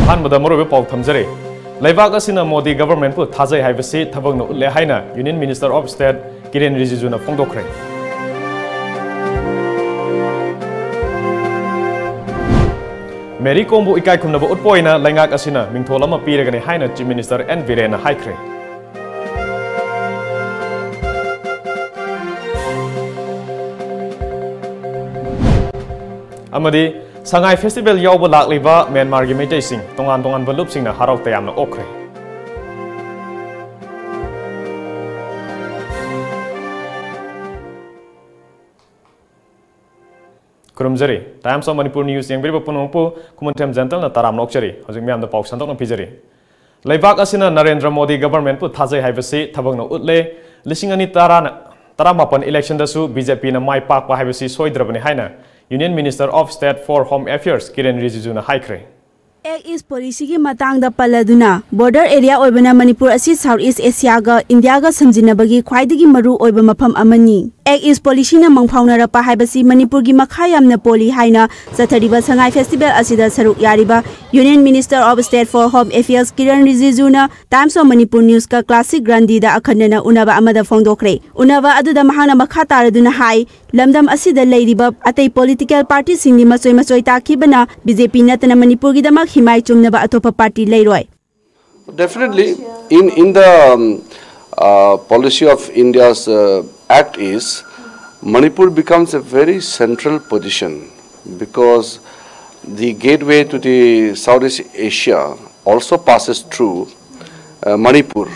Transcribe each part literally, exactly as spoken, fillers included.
ꯑꯍꯥꯟꯕꯗ ꯃꯔꯨꯑꯣꯏꯕ ꯄꯥꯎ ꯊꯝꯖꯔꯤ꯫ ꯂꯩꯕꯥꯛ ꯑꯁꯤꯅ ꯃꯣꯗꯤ ꯒꯚꯔꯟꯃꯦꯟꯠꯄꯨ ꯊꯥꯖꯩ ꯍꯥꯏꯕꯁꯤ ꯊꯕꯛꯅ ꯎꯠꯂꯦ ꯍꯥꯏꯅ union minister of state Kiren ꯔꯤꯖꯤꯖꯨꯅ ꯐꯣꯡꯗꯣꯛꯈ꯭ꯔꯦ꯫ ꯃꯦꯔꯤ ꯀꯣꯝꯕꯨ ꯏꯀꯥꯏ ꯈꯨꯝꯅꯕ ꯎꯠꯄ ꯑꯣꯏꯅ ꯂꯩꯉꯥꯛ ꯑꯁꯤꯅ ꯃꯤꯡꯊꯣꯜ ꯑꯃ ꯄꯤꯔꯒꯅꯤ ꯍꯥꯏꯅ ꯆꯤꯐ ꯃꯤꯅꯤꯁꯇꯔ ꯑꯦꯟ ꯕꯤꯔꯦꯟꯅ ꯍꯥꯏꯈ꯭ꯔꯦ꯫ ꯑꯃꯗꯤ ꯁꯉꯥꯏ ꯐꯦꯁꯇꯤꯚꯦꯜ ꯌꯥꯎꯕ ꯂꯥꯛꯂꯤꯕ ꯃ꯭ꯌꯥꯟꯃꯥꯔꯒꯤ ꯃꯩꯇꯩꯁꯤꯡ ꯇꯣꯉꯥꯟ ꯇꯣꯉꯥꯟꯕ ꯂꯨꯞꯁꯤꯡꯅ ꯍꯔꯥꯎ ꯇꯌꯥꯝꯅ ꯑꯣꯛꯈ꯭ꯔꯦ꯫ ꯈꯨꯔꯨꯝꯖꯔꯤ꯫ Times of Manipur News ꯌꯦꯡꯕꯤꯔꯤꯕ ꯄꯨꯝꯅꯃꯛꯄꯨ ꯈꯨꯃꯟꯊꯦꯝ ꯖꯦꯟꯇꯜꯅ ꯇꯔꯥꯝꯅ ꯑꯣꯛꯆꯔꯤ꯫ ꯍꯧꯖꯤꯛ ꯃꯤꯌꯥꯝꯗ ꯄꯥꯎ ꯁꯟꯗꯣꯛꯅ ꯄꯤꯖꯔꯤ꯫ ꯂꯩꯕꯥꯛ ꯑꯁꯤꯅ ꯅꯔꯦꯟꯗ꯭ꯔ ꯃꯣꯗꯤ ꯒꯚꯔꯟꯃꯦꯟꯠꯄꯨ ꯊꯥꯖꯩ ꯍꯥꯏꯕꯁꯤ ꯊꯕꯛꯅ ꯎꯠꯂꯦ꯫ ꯂꯤꯁꯤꯡ ꯑꯅꯤ ꯇꯔꯥ, ꯇꯔꯥꯃꯥꯄꯟ ꯏꯂꯦꯛꯁꯟꯗꯁꯨ ꯕꯤ ꯖꯦ ꯄꯤꯅ ꯃꯥꯏ ꯄꯥꯛꯄ ꯍꯥꯏꯕꯁꯤ ꯁꯣꯏꯗ꯭ꯔꯕꯅꯤ ꯍꯥꯏꯅ union minister of state for home affairs Kiren ꯔꯤꯖꯤꯖꯨꯅ ꯍꯥꯏꯈ꯭ꯔꯦ꯫ ꯑꯦꯛ ꯏꯁ ꯄꯣꯂꯤꯁꯤꯒꯤ ꯃꯇꯥꯡꯗ ꯄꯜꯂꯗꯨꯅ, ꯕꯣꯔꯗꯔ ꯑꯦꯔꯤꯌꯥ ꯑꯣꯏꯕꯅ ꯃꯅꯤꯄꯨꯔ ꯑꯁꯤ ꯁꯥꯎꯠ ꯏꯁ ꯑꯦꯁꯤꯌꯥꯒ ꯏꯟꯗꯤꯌꯥꯒ ꯁꯝꯖꯤꯟꯅꯕꯒꯤ ꯈ꯭ꯋꯥꯏꯗꯒꯤ ꯃꯔꯨ ꯑꯣꯏꯕ ꯃꯐꯝ ꯑꯃꯅꯤ꯫ ꯑꯦꯛ ꯏꯁ ꯄꯣꯂꯤꯁꯤꯅ ꯃꯪꯐꯥꯎꯅꯔꯛꯄ ꯍꯥꯏꯕꯁꯤ ꯃꯅꯤꯄꯨꯔꯒꯤ ꯃꯈꯥ ꯌꯥꯝꯅ ꯄꯣꯜꯂꯤ ꯍꯥꯏꯅ ꯆꯠꯊꯔꯤꯕ ꯁꯉꯥꯏ ꯐꯦꯁꯇꯤꯚꯦꯜ ꯑꯁꯤꯗ ꯁꯔꯨꯛ ꯌꯥꯔꯤꯕ union minister of state for home affairs Kiren ꯔꯤꯖꯤꯖꯨꯅ ꯇꯥꯏꯝꯁ ꯑꯣꯐ ꯃꯅꯤꯄꯨꯔ ꯅ꯭ꯌꯨꯁꯀ ꯀ꯭ꯂꯥꯁꯤꯛ ꯒ꯭ꯔꯥꯟꯗꯤꯗ ꯑꯈꯟꯅꯅ ꯎꯅꯕ ꯑꯃꯗ ꯐꯣꯡꯗꯣꯛꯈ꯭ꯔꯦ꯫ ꯎꯅꯕ ꯑꯗꯨꯗ ꯃꯍꯥꯛꯅ ꯃꯈꯥ ꯇꯥꯔꯗꯨꯅ ꯍꯥꯏ, ꯂꯝꯗꯝ ꯑꯁꯤꯗ ꯂꯩꯔꯤꯕ ꯑꯇꯩ ꯄꯣꯂꯤꯇꯤꯀꯦꯜ ꯄꯥꯔꯇꯤꯁꯤꯡꯗꯤ ꯃꯆꯣꯏ ꯃꯆꯣꯏ ꯇꯥꯈꯤꯕꯅ ꯕꯤ ꯖꯦ ꯄꯤ ꯅꯠꯇꯅ ꯃꯅꯤꯄꯨꯔꯒꯤꯗꯃꯛ ꯍꯤꯃꯥꯏ ꯆꯨꯝꯅꯕ ꯑꯇꯣꯞꯄ ꯄꯥꯔꯇꯤ ꯂꯩꯔꯣꯏ꯫ Definitely, in, in the um, uh, policy of India's uh, act is Manipur becomes a very central position because the gateway to the Southeast Asia also passes through uh, Manipur.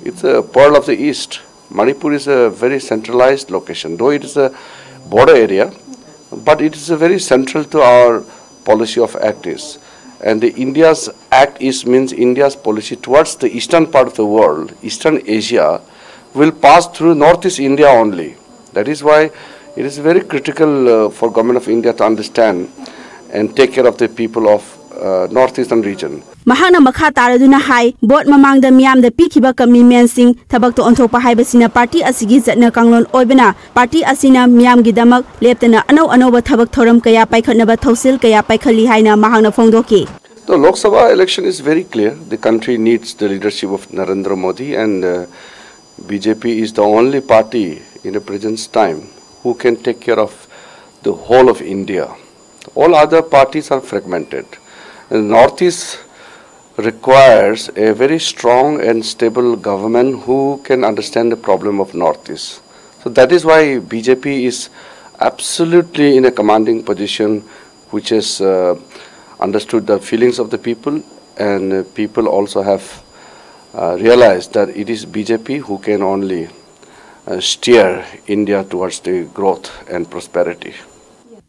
It's a pearl of the East. Manipur is a very centralized location, though it is a border area, but it is a very central to our policy of act is. And the India's act is means India's policy towards the eastern part of the world, Eastern Asia, will pass through Northeast India only. That is why it is very critical uh, for Government of India to understand and take care of the people of uh, northeastern region. ꯃꯍꯥꯛꯅ ꯃꯈꯥ ꯇꯥꯔꯗꯨꯅ ꯍꯥꯏ, vote ꯃꯃꯥꯡꯗ ꯃꯤꯌꯥꯝꯗ ꯄꯤꯈꯤꯕ ꯀꯃꯤꯠꯃꯦꯟꯁꯤꯡ ꯊꯕꯛꯇ ꯑꯣꯟꯊꯣꯛꯄ ꯍꯥꯏꯕꯁꯤꯅ party ꯑꯁꯤꯒꯤ ꯆꯠꯅ ꯀꯥꯡꯂꯣꯟ ꯑꯣꯏꯕꯅ, ꯄꯥꯔꯇꯤ ꯑꯁꯤꯅ ꯃꯤꯌꯥꯝꯒꯤꯗꯃꯛ ꯂꯦꯞꯇꯅ ꯑꯅꯧ ꯑꯅꯧꯕ ꯊꯕꯛ ꯊꯧꯔꯝ ꯀꯌꯥ ꯄꯥꯏꯈꯠꯅꯕ ꯊꯧꯁꯤꯜ ꯀꯌꯥ ꯄꯥꯏꯈꯠꯂꯤ ꯍꯥꯏꯅ ꯃꯍꯥꯛꯅ ꯐꯣꯡꯗꯣꯛꯈꯤ꯫ The Lok Sabha election is very clear. The country needs the leadership of Narendra Modi, and uh, B J P is the only party in the present time who can take care of the whole of India. All other parties are fragmented. And Northeast requires a very strong and stable government who can understand the problem of Northeast. So that is why B J P is absolutely in a commanding position, which has uh, understood the feelings of the people, and uh, people also have uh, realized that it is B J P who can only uh, steer India towards the growth and prosperity.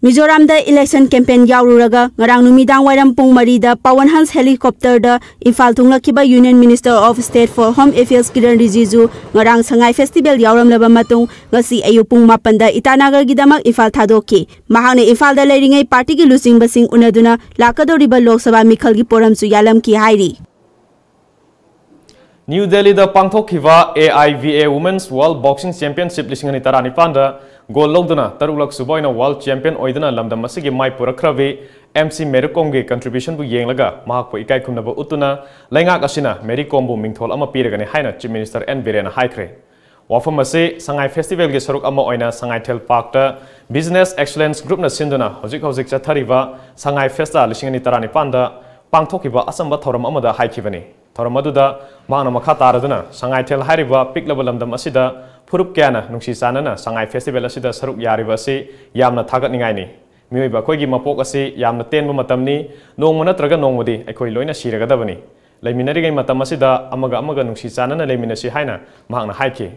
ꯃꯤꯖꯣꯔꯥꯝꯗ election campaign ꯌꯥꯎꯔꯨꯔꯒ ꯉꯔꯥꯡ ꯅꯨꯃꯤꯗꯥꯡ ꯋꯥꯏꯔꯝ ꯄꯨꯡ ꯃꯔꯤꯗ Pawan ꯍꯟꯁ ꯍꯦꯂꯤꯀꯣꯞꯇꯔꯗ Imphal ꯊꯨꯡꯂꯛꯈꯤꯕ Union Minister of State for Home Affairs Kiren Rijiju ꯉꯔꯥꯡ ꯁꯉꯥꯏ festival ꯌꯥꯎꯔꯝꯂꯕ ꯃꯇꯨꯡ ꯉꯁꯤ ꯑꯌꯨꯛ ꯄꯨꯡ ꯃꯥꯄꯟꯗ ꯏꯇꯥꯅꯒꯔꯒꯤꯗꯃꯛ ꯏꯝꯐꯥꯜ ꯊꯥꯗꯣꯛꯈꯤ꯫ ꯃꯍꯥꯛꯅ ꯏꯝꯐꯥꯜꯗ ꯂꯩꯔꯤꯉꯩ ꯄꯥꯔꯇꯤꯒꯤ ꯂꯨꯆꯤꯡꯕꯁꯤꯡ ꯎꯅꯗꯨꯅ ꯂꯥꯛꯀꯗꯧꯔꯤꯕ ꯂꯣꯛ ꯁꯚꯥ ꯃꯤꯈꯜꯒꯤ ꯄꯣꯔꯝꯁꯨ ꯌꯥꯜꯂꯝꯈꯤ ꯍꯥꯏꯔꯤ꯫ ꯅ꯭ꯌꯨ ꯗꯦꯜꯂꯤꯗ ꯄꯥꯡꯊꯣꯛꯈꯤꯕ A I V A Women's World Boxing Championship ꯂꯤꯁꯤꯡ ꯑꯅꯤ ꯇꯔꯥꯅꯤꯄꯥꯟꯗ ꯒꯣꯜ ꯂꯧꯗꯨꯅ ꯇꯔꯨꯛꯂꯛ ꯁꯨꯕ ꯑꯣꯏꯅ ꯋꯥꯔꯜꯗ ꯆꯦꯝꯄꯤꯌꯟ ꯑꯣꯏꯗꯨꯅ ꯂꯝꯗꯝ ꯑꯁꯤꯒꯤ ꯃꯥꯏ ꯄꯨꯔꯛꯈ꯭ꯔꯕꯤ ꯑꯦꯝ ꯁꯤ ꯃꯦꯔꯤ ꯀꯣꯝꯒꯤ ꯀꯟꯇ꯭ꯔꯤꯕ꯭ꯌꯨꯁꯟꯕꯨ ꯌꯦꯡꯂꯒ ꯃꯍꯥꯛꯄꯨ ꯏꯀꯥꯏ ꯈꯨꯝꯅꯕ ꯎꯠꯇꯨꯅ ꯂꯩꯉꯥꯛ ꯑꯁꯤꯅ ꯃꯦꯔꯤ ꯀꯣꯝꯕꯨ ꯃꯤꯡꯊꯣꯜ ꯑꯃ ꯄꯤꯔꯒꯅꯤ ꯍꯥꯏꯅ ꯆꯤꯐ ꯃꯤꯅꯤꯁꯇꯔ ꯑꯦꯟ ꯕꯤꯔꯦꯟꯅ ꯍꯥꯏꯈ꯭ꯔꯦ꯫ ꯋꯥꯐꯝ ꯑꯁꯤ ꯁꯉꯥꯏ ꯐꯦꯁꯇꯤꯚꯦꯜꯒꯤ ꯁꯔꯨꯛ ꯑꯃ ꯑꯣꯏꯅ ꯁꯉꯥꯏꯊꯦꯜ ꯄꯥꯔꯛꯇ ꯕꯤꯖꯤꯅꯦꯁ ꯑꯦꯛꯁꯂꯦꯟꯁ ꯒ꯭ꯔꯨꯞꯅ ꯁꯤꯟꯗꯨꯅ ꯍꯧꯖꯤꯛ ꯍꯧꯖꯤꯛ ꯆꯠꯊꯔꯤꯕ ꯁꯉꯥꯏ ꯐꯦꯁꯇꯥ ꯂꯤꯁꯤꯡ ꯑꯅꯤ ꯇꯔꯥꯅꯤꯄꯥꯟꯗ ꯄꯥꯡꯊꯣꯛꯈꯤꯕ ꯑꯆꯝꯕ ꯊꯧꯔꯝ ꯑꯃꯗ ꯍꯥꯏꯈꯤꯕꯅꯤ꯫ ꯊꯧꯔꯝ ꯑꯗꯨꯗ ꯃꯍꯥꯛꯅ ꯃꯈꯥ ꯇꯥꯔꯗꯨꯅ ꯁꯉꯥꯏꯊꯦꯜ ꯍꯥꯏꯔꯤꯕ ꯄꯤꯛꯂꯕ ꯂꯝꯗꯝ ꯑꯁꯤꯗ ꯐꯨꯔꯨꯞ ꯀꯌꯥꯅ ꯅꯨꯡꯁꯤ ꯆꯥꯟꯅꯅ ꯁꯉꯥꯏ ꯐꯦꯁꯇꯤꯚꯦꯜ ꯑꯁꯤꯗ ꯁꯔꯨꯛ ꯌꯥꯔꯤꯕ ꯑꯁꯤ ꯌꯥꯝꯅ ꯊꯥꯒꯠꯅꯤꯡꯉꯥꯏꯅꯤ꯫ ꯃꯤꯑꯣꯏꯕ ꯑꯩꯈꯣꯏꯒꯤ ꯃꯄꯣꯛ ꯑꯁꯤ ꯌꯥꯝꯅ ꯇꯦꯟꯕ ꯃꯇꯝꯅꯤ꯫ ꯅꯣꯡꯃ ꯅꯠꯇ꯭ꯔꯒ ꯅꯣꯡꯃꯗꯤ ꯑꯩꯈꯣꯏ ꯂꯣꯏꯅ ꯁꯤꯔꯒꯗꯕꯅꯤ꯫ ꯂꯩꯃꯤꯟꯅꯔꯤꯉꯩ ꯃꯇꯝ ꯑꯁꯤꯗ ꯑꯃꯒ ꯑꯃꯒ ꯅꯨꯡꯁꯤ ꯆꯥꯟꯅꯅ ꯂꯩꯃꯤꯟꯅꯁꯤ ꯍꯥꯏꯅ ꯃꯍꯥꯛꯅ ꯍꯥꯏꯈꯤ꯫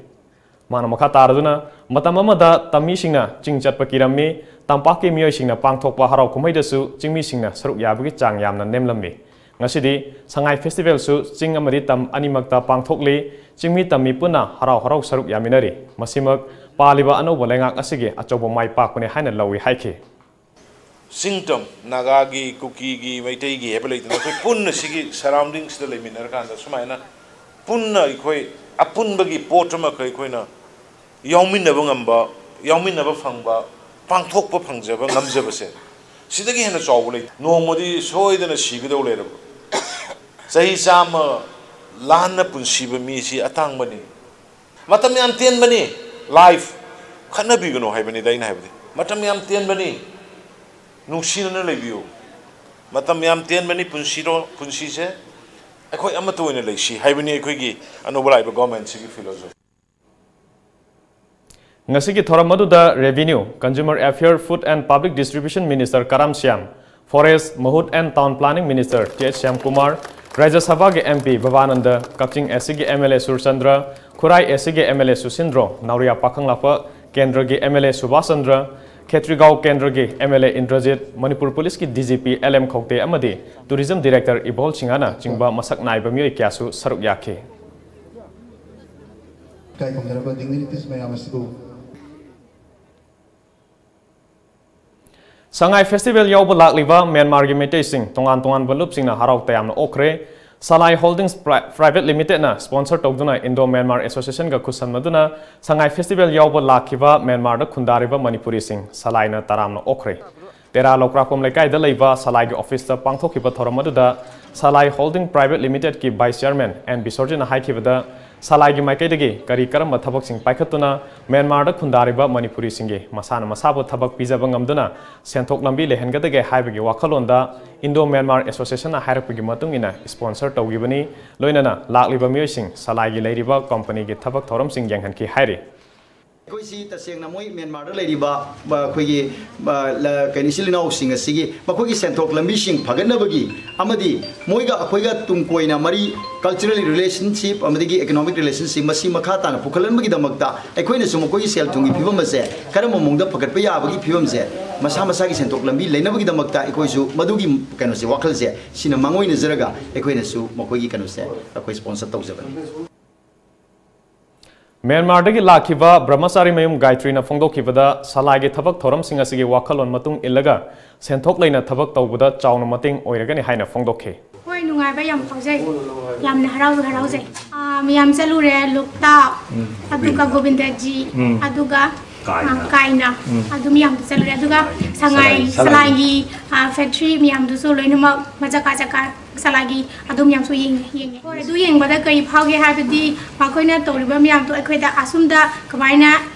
ꯃꯍꯥꯛꯅ ꯃꯈꯥ ꯇꯥꯔꯗꯨꯅ, ꯃꯇꯝ ꯑꯃꯗ ꯇꯝꯃꯤꯁꯤꯡꯅ ꯆꯤꯡ ꯆꯠꯄ ꯀꯤꯔꯝꯃꯤ, ꯇꯝꯄꯥꯛꯀꯤ ꯃꯤꯑꯣꯏꯁꯤꯡꯅ ꯄꯥꯡꯊꯣꯛꯄ ꯍꯔꯥꯎ ꯀꯨꯝꯍꯩꯗꯁꯨ ꯆꯤꯡꯃꯤꯁꯤꯡꯅ ꯁꯔꯨꯛ ꯌꯥꯕꯒꯤ ꯆꯥꯡ ꯌꯥꯝꯅ ꯅꯦꯝꯂꯝꯃꯤ꯫ ꯉꯁꯤꯗꯤ ꯁꯉꯥꯏ ꯐꯦꯁꯇꯤꯚꯦꯜꯁꯨ ꯆꯤꯡ ꯑꯃꯗꯤ ꯇꯝ ꯑꯅꯤꯃꯛꯇ ꯄꯥꯡꯊꯣꯛꯂꯤ꯫ ꯆꯤꯡꯃꯤ ꯇꯝꯃꯤ ꯄꯨꯟꯅ ꯍꯔꯥꯎ ꯍꯔꯥꯎ ꯁꯔꯨꯛ ꯌꯥꯃꯤꯟꯅꯔꯤ꯫ ꯃꯁꯤꯃꯛ ꯄꯥꯜꯂꯤꯕ ꯑꯅꯧꯕ ꯂꯩꯉꯥꯛ ꯑꯁꯤꯒꯤ ꯑꯆꯧꯕ ꯃꯥꯏ ꯄꯥꯛꯄꯅꯤ ꯍꯥꯏꯅ ꯂꯧꯏ ꯍꯥꯏꯈꯤ꯫ ꯆꯤꯡꯇꯝ ꯅꯥꯒꯥꯒꯤ, ꯀꯨꯀꯤꯒꯤ, ꯃꯩꯇꯩꯒꯤ ꯍꯥꯏꯕ ꯂꯩꯇꯅ, ꯑꯩꯈꯣꯏ ꯄꯨꯟꯅ ꯁꯤꯒꯤ ꯁꯔꯥꯎꯟꯗꯤꯡꯁꯤꯗ ꯂꯩꯃꯤꯟꯅꯔꯀꯥꯟꯗ ꯁꯨꯃꯥꯏꯅ ꯄꯨꯟꯅ ꯑꯩꯈꯣꯏ ꯑꯄꯨꯟꯕꯒꯤ ꯄꯣꯠ ꯑꯃꯈꯛ ꯑꯩꯈꯣꯏꯅ ꯌꯥꯎꯃꯤꯟꯅꯕ ꯉꯝꯕ, ꯌꯥꯎꯃꯤꯟꯅꯕ ꯐꯪꯕ, ꯄꯥꯡꯊꯣꯛꯄ ꯐꯪꯖꯕ ꯉꯝꯖꯕꯁꯦ ꯁꯤꯗꯒꯤ ꯍꯦꯟꯅ ꯆꯥꯎꯕ ꯂꯩꯇꯦ꯫ ꯅꯣꯡꯃꯗꯤ ꯁꯣꯏꯗꯅ ꯁꯤꯒꯗꯧ ꯂꯩꯔꯕ, ꯆꯍꯤ ꯆꯥꯝꯃ ꯂꯥꯟꯅ ꯄꯨꯟꯁꯤꯕ ꯃꯤꯁꯤ ꯑꯇꯥꯡꯕꯅꯤ꯫ ꯃꯇꯝ ꯌꯥꯝ ꯇꯦꯟꯕꯅꯤ꯫ ꯂꯥꯏꯐ ꯈꯠꯅꯕꯤꯒꯅꯨ ꯍꯥꯏꯕꯅꯤꯗ ꯑꯩꯅ ꯍꯥꯏꯕꯗꯤ꯫ ꯃꯇꯝ ꯌꯥꯝ ꯇꯦꯟꯕꯅꯤ꯫ ꯅꯨꯡꯁꯤꯅꯅ ꯂꯩꯕꯤꯌꯨ꯫ ꯃꯇꯝ ꯌꯥꯝ ꯇꯦꯟꯕꯅꯤ ꯄꯨꯟꯁꯤꯔꯣ-, ꯄꯨꯟꯁꯤꯁꯦ꯫ ꯑꯩꯈꯣꯏ ꯑꯃꯠꯇ ꯑꯣꯏꯅ ꯂꯩꯁꯤ ꯍꯥꯏꯕꯅꯤ ꯑꯩꯈꯣꯏꯒꯤ ꯑꯅꯧꯕ ꯂꯥꯛꯏꯕ ꯒꯣꯔꯃꯦꯟꯁꯤꯒꯤ ꯐꯤꯂꯣꯁꯣꯐꯤ꯫ ꯉꯁꯤꯒꯤ ꯊꯧꯔꯝ ꯑꯗꯨꯗ Revenue, Consumer Affairs, Food and Public Distribution Minister Karam Shyam, Forest, Mahut and Town Planning Minister T H Shyam Kumar, ꯔꯥꯖ꯭ꯌ ꯁꯚꯥꯒꯤ M P ꯕꯕꯥꯅꯟꯗ, ꯀꯛꯆꯤꯡ S C ꯒꯤ M L A Surchandra, Khurai S C ꯒꯤ M L A ꯁꯨꯁꯤꯟꯗ꯭ꯔꯣ, ꯅꯥꯎꯔꯤꯌꯥ ꯄꯥꯈꯪꯂꯥꯛꯄ ꯀꯦꯟꯗ꯭ꯔꯒꯤ M L A Subhas Chandra, ꯈꯦꯇ꯭ꯔꯤꯒꯥꯎ ꯀꯦꯟꯗ꯭ꯔꯒꯤ M L A Indrajit, Manipur ꯄꯨꯂꯤꯁꯀꯤ D G P L M ꯈꯧꯇꯦ ꯑꯃꯗꯤ Tourism Director ꯏꯕꯣꯜ ꯁꯤꯡꯍꯅ ꯆꯤꯡꯕ ꯃꯁꯛ ꯅꯥꯏꯕ ꯃꯤꯑꯣꯏ ꯀꯌꯥꯁꯨ ꯁꯔꯨꯛ ꯌꯥꯈꯤ꯫ ꯏꯀꯥꯏ ꯈꯨꯝꯅꯔꯕ dignitaries ꯃꯌꯥꯝ ꯑꯁꯤꯕꯨ꯫ ꯁꯉꯥꯏ ꯐꯦꯁꯇꯤꯚꯦꯜ ꯌꯥꯎꯕ ꯂꯥꯛꯂꯤꯕ ꯃ꯭ꯌꯥꯟꯃꯥꯔꯒꯤ ꯃꯩꯇꯩꯁꯤꯡ ꯇꯣꯉꯥꯟ ꯇꯣꯉꯥꯟꯕ ꯂꯨꯞꯁꯤꯡꯅ ꯍꯔꯥꯎ ꯇꯌꯥꯝꯅ ꯑꯣꯛꯈ꯭ꯔꯦ꯫ ꯁꯂꯥꯏ ꯍꯣꯜꯗꯤꯡꯁ ꯄ꯭ꯔꯥꯏ-, ꯄ꯭ꯔꯥꯏꯚꯦꯠ ꯂꯤꯃꯤꯇꯦꯗꯅ ꯁ꯭ꯄꯣꯟꯁꯔ ꯇꯧꯗꯨꯅ ꯏꯟꯗꯣ ꯃ꯭ꯌꯥꯟꯃꯥꯔ ꯑꯦꯁꯣꯁꯤꯌꯦꯁꯟꯒ ꯈꯨꯠꯁꯝꯅꯗꯨꯅ ꯁꯉꯥꯏ ꯐꯦꯁꯇꯤꯚꯦꯜ ꯌꯥꯎꯕ ꯂꯥꯛꯈꯤꯕ ꯃ꯭ꯌꯥꯟꯃꯥꯔꯗ ꯈꯨꯟꯗꯥꯔꯤꯕ ꯃꯅꯤꯄꯨꯔꯤꯁꯤꯡ ꯁꯂꯥꯏꯅ ꯇꯔꯥꯝꯅ ꯑꯣꯛꯈ꯭ꯔꯦ꯫ ꯇꯦꯔꯥ ꯂꯧꯀ꯭ꯔꯥꯛꯄꯝ ꯂꯩꯀꯥꯏꯗ ꯂꯩꯕ ꯁꯂꯥꯏꯒꯤ ꯑꯣꯐꯤꯁꯇ ꯄꯥꯡꯊꯣꯛꯈꯤꯕ ꯊꯧꯔꯝ ꯑꯗꯨꯗ ꯁꯂꯥꯏ ꯍꯣꯜꯗꯤꯡ ꯄ꯭ꯔꯥꯏꯚꯦꯠ ꯂꯤꯃꯤꯇꯦꯗꯀꯤ ꯚꯥꯏꯁ ꯆꯤꯌꯔꯃꯦꯟ ꯑꯦꯟ ꯕꯤꯁꯣꯔꯖꯤꯠꯅ ꯍꯥꯏꯈꯤꯕꯗ, ꯁꯂꯥꯏꯒꯤ ꯃꯥꯏꯀꯩꯗꯒꯤ ꯀꯔꯤ ꯀꯔꯝꯕ ꯊꯕꯛꯁꯤꯡ ꯄꯥꯏꯈꯠꯇꯨꯅ ꯃ꯭ꯌꯥꯟꯃꯥꯔꯗ ꯈꯨꯟꯗꯥꯔꯤꯕ ꯃꯅꯤꯄꯨꯔꯤꯁꯤꯡꯒꯤ ꯃꯁꯥꯅ ꯃꯁꯥꯕꯨ ꯊꯕꯛ ꯄꯤꯖꯕ ꯉꯝꯗꯨꯅ ꯁꯦꯟꯊꯣꯛ ꯂꯝꯕꯤ ꯂꯩꯍꯟꯒꯗꯒꯦ ꯍꯥꯏꯕꯒꯤ ꯋꯥꯈꯜꯂꯣꯟꯗ ꯏꯟꯗꯣ ꯃ꯭ꯌꯥꯟꯃꯥꯔ ꯑꯦꯁꯣꯁꯤꯌꯦꯁꯟꯅ ꯍꯥꯏꯔꯛꯄꯒꯤ ꯃꯇꯨꯡ ꯏꯟꯅ ꯁ꯭ꯄꯣꯟꯁꯔ ꯇꯧꯈꯤꯕꯅꯤ꯫ ꯂꯣꯏꯅꯅ ꯂꯥꯛꯂꯤꯕ ꯃꯤꯑꯣꯏꯁꯤꯡ ꯁꯂꯥꯏꯒꯤ ꯂꯩꯔꯤꯕ ꯀꯝꯄꯅꯤꯒꯤ ꯊꯕꯛ ꯊꯧꯔꯝꯁꯤꯡ ꯌꯦꯡꯍꯟꯈꯤ ꯍꯥꯏꯔꯤ꯫ ꯑꯩꯈꯣꯏꯁꯤ ꯇꯁꯦꯡꯅ ꯃꯣꯏ ꯃ꯭ꯌꯥꯟꯃꯥꯔꯗ ꯂꯩꯔꯤꯕ, ꯑ, ꯑꯩꯈꯣꯏꯒꯤ, ꯑ, ꯂ-, ꯀꯩꯅꯣ, ꯏꯆꯤꯜ ꯏꯅꯥꯎꯁꯤꯡ ꯑꯁꯤꯒꯤ ꯃꯈꯣꯏꯒꯤ ꯁꯦꯟꯊꯣꯛ ꯂꯝꯕꯤꯁꯤꯡ ꯐꯒꯠꯅꯕꯒꯤ ꯑꯃꯗꯤ ꯃꯣꯏꯒ ꯑꯩꯈꯣꯏꯒ ꯇꯨꯡ ꯀꯣꯏꯅ ꯃꯔꯤ, cultural relationship ꯑꯃꯗꯤ economic relationship ꯃꯁꯤ ꯃꯈꯥ ꯇꯥꯅ ꯄꯨꯈꯠꯍꯟꯕꯒꯤꯗꯃꯛꯇ ꯑꯩꯈꯣꯏꯅꯁꯨ ꯃꯈꯣꯏꯒꯤ ꯁꯦꯜ ꯊꯨꯝꯒꯤ ꯐꯤꯕꯝ ꯑꯁꯦ ꯀꯔꯝꯕ ꯃꯑꯣꯡꯗ ꯐꯒꯠꯄ ꯌꯥꯕꯒꯤ ꯐꯤꯕꯝꯁꯦ ꯃꯁꯥ ꯃꯁꯥꯒꯤ ꯁꯦꯟꯊꯣꯛ ꯂꯝꯕꯤ ꯂꯩꯅꯕꯒꯤꯗꯃꯛꯇ ꯑꯩꯈꯣꯏꯁꯨ ꯃꯗꯨꯒꯤ ꯀꯩꯅꯣꯁꯦ, ꯋꯥꯈꯜꯁꯦ ꯁꯤꯅ ꯃꯥꯡꯑꯣꯏꯅꯖꯔꯒ ꯑꯩꯈꯣꯏꯅꯁꯨ ꯃꯈꯣꯏꯒꯤ ꯀꯩꯅꯣꯁꯦ ꯑꯩꯈꯣꯏ ꯁ꯭ꯄꯣꯟꯁꯔ ꯇꯧꯖꯕꯅꯤ꯫ ꯃ꯭ꯌꯥꯟꯃꯥꯔꯗꯒꯤ ꯂꯥꯛꯈꯤꯕ ꯕ꯭ꯔꯍꯃꯆꯥꯔꯤ ꯃꯌꯨꯝ ꯒꯥꯌꯇ꯭ꯔꯤꯅ ꯐꯣꯡꯗꯣꯛꯈꯤꯕꯗ ꯁꯂꯥꯏꯒꯤ ꯊꯕꯛ ꯊꯧꯔꯝꯁꯤꯡ ꯑꯁꯤꯒꯤ ꯋꯥꯈꯜꯂꯣꯟ ꯃꯇꯨꯡ ꯏꯜꯂꯒ ꯁꯦꯟꯊꯣꯛ ꯂꯩꯅ ꯊꯕꯛ ꯇꯧꯕꯗ ꯆꯥꯎꯅ ꯃꯇꯦꯡ ꯑꯣꯏꯔꯒꯅꯤ ꯍꯥꯏꯅ ꯐꯣꯡꯗꯣꯛꯈꯤ꯫ ꯍꯣꯏ, ꯅꯨꯡꯉꯥꯏꯕ ꯌꯥꯝ ꯐꯥꯎꯖꯩ꯫ ꯌꯥꯝꯅ ꯍꯔꯥꯎꯁꯨ ꯍꯔꯥꯎꯖꯩ꯫ ꯑꯥ, ꯃꯌꯥꯝ ꯆꯠꯂꯨꯔꯦ, ꯂꯣꯛꯇꯥꯛ, ꯎꯝ꯫ ꯑꯗꯨꯒ ꯒꯣꯕꯤꯟꯗꯖꯤ, ꯎꯝ꯫ ꯑꯗꯨꯒ, ꯀꯥꯏꯅ꯫ ꯑꯥ, ꯀꯥꯏꯅ꯫ ꯎꯝ꯫ ꯑꯗꯨ ꯃꯌꯥꯝꯗ ꯆꯠꯂꯨꯔꯦ꯫ ꯑꯗꯨꯒ ꯁꯉꯥꯏ, ꯁꯂꯥꯏ, ꯁꯂꯥꯏ꯫ ꯁꯂꯥꯏꯒꯤ, ꯑꯥ, ꯐꯦꯛꯇ꯭ꯔꯤ ꯃꯌꯥꯝꯗꯨꯁꯨ ꯂꯣꯏꯅꯃꯛ ꯃꯆꯥ ꯀꯥ ꯆꯀꯥ ꯁꯂꯥꯏꯒꯤ ꯑꯗꯨ ꯃꯌꯥꯝꯁꯨ ꯌꯦꯡꯉꯦ, ꯌꯦꯡꯉꯦ꯫ ꯍꯣꯏ, ꯑꯗꯨ ꯌꯦꯡꯕꯗ ꯀꯔꯤ ꯐꯥꯎꯒꯦ ꯍꯥꯏꯕꯗꯤ ꯃꯈꯣꯏꯅ ꯇꯧꯔꯤꯕ ꯃꯌꯥꯝꯗꯣ ꯑꯩꯈꯣꯏꯗ ꯑꯁꯨꯝꯗ ꯀꯃꯥꯏꯅ